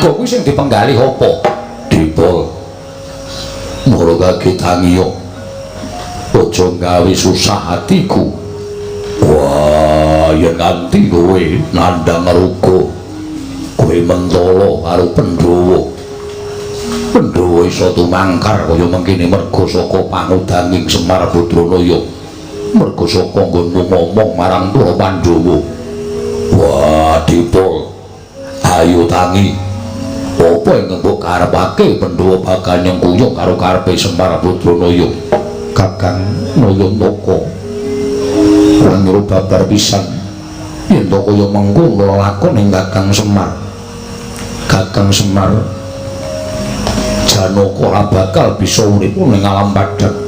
Kuwi sing dipenggalih apa? Dipol. Mula kagetangiya. Aja gawe susah atiku. Wah, yen nganti kowe nandhang ruga, kowe mentala karo Pandhawa. Pandhawa iso tumangkar kaya mengkene merga saka pangudanging Semar Badranaya. Merga saka nggonmu ngomong marang para Pandhawa. Wah, Dipol. Ayo tangi. Apa ingkang mbok karepake Pandhawa bakal nyengkuyung karo karepe Semar Badranaya? Kakang Nayantaka kula nyuruh babar pisan yen to kaya mengko lelakon ing Kakang Semar. Kakang Semar Janaka ora bakal bisa urip ning alam padhang.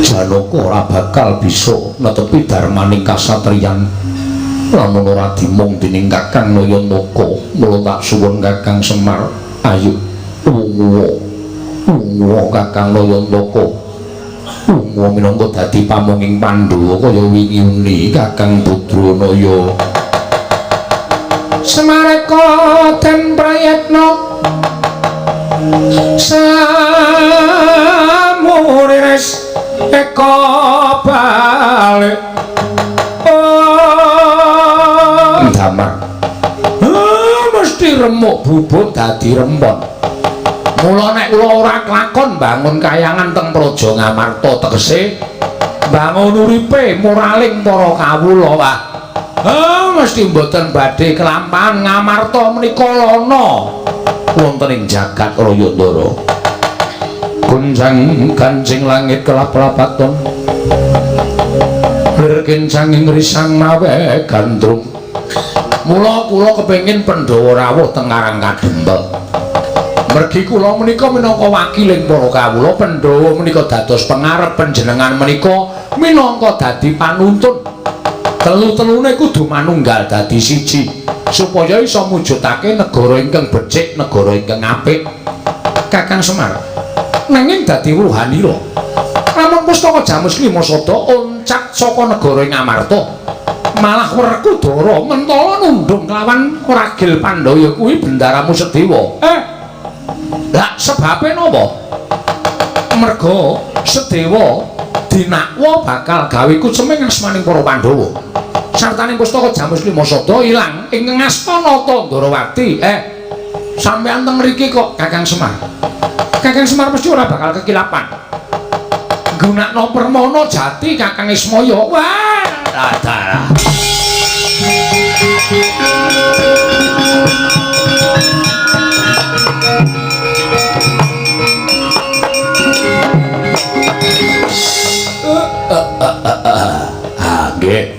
Janaka ora bakal bisa netepi dharmaning kasatriyan lamun ora dimong dening Kakang Nayantaka. Mula tak suwun Kakang Semar, ayo wunguwa wunguwa Kakang Nayantaka, wunguwa minangka dadi pamonging Pandhawa kaya wingi uni Kakang Badranaya. Semareka den prayetna samurires eka balik damar. Mesti remuk bubuk dadi rempon. Mula nek kula ora klakon bangun kayangan teng Praja Ngamarta, tegese bangun uripe moraling para kawula. Wah, mesti mboten badhe kelampahan Ngamarta menika lana wonten ing jagat raya Ndara. Gunjang kancing langit kelap-lapaton, lir kincanging risang mawe gandrung. Mula kula kepengin Pandhawa rawuh teng Karang Kadempel. Mergi kula menika minangka wakiling para kawula, Pandhawa menika dados pengarep, panjenengan menika minangka dadi panuntun. Telu-telune kudu manunggal dadi siji supaya iso mujudake negara ingkang becik, negara ingkang apik. Kakang Semar, nanging dadi wuruhanira lamun pustaka Jamus Lima Sada oncak saka negara ing Amarta, malah Werkudara mentala nundung kelawan ragil Pandhaya kuwi bendaramu Sedewa. Lah sebabe napa? Merga Sedewa dinakwa bakal gawe kuceming asmaning para Pandhawa. Sartaning pustaka Jamus Lima Sada ilang ing Ngastina Ndorowati. Sampeyan teng mriki kok Kakang Semar. Kakang Semar mesti ora bakal kekilapan. Gunakno permana jati Kakang Ismaya. Wah, dalah. Nggih.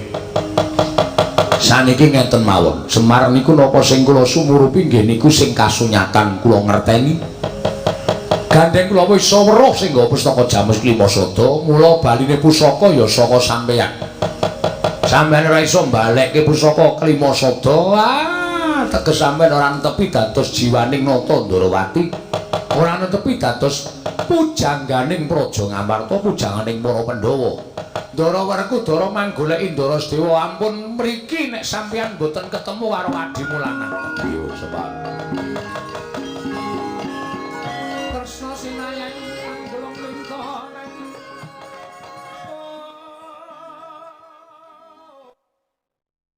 Saniki ngenten mawon. Semar niku napa sing kula sumurupi nggih niku sing kasunyatan kula ngerteni. Gandeng kula wis weruh sing nggawa pustaka Jamus Lima Sada, mula baline pusaka ya saka sampeyan. Sampeyan ora iso mbalekke pusaka Klima Sada. Ah, teges sampeyan ora netepi dados jiwaning Nata Ndorowati. Ora netepi dados pujangganing Praja Ngamarta, pujangganing para Pandhawa. Ndara Werkudara manggoleki Ndara Sedewa, ampun mriki nek sampeyan mboten ketemu karo adimu lanang. Iya, Semar.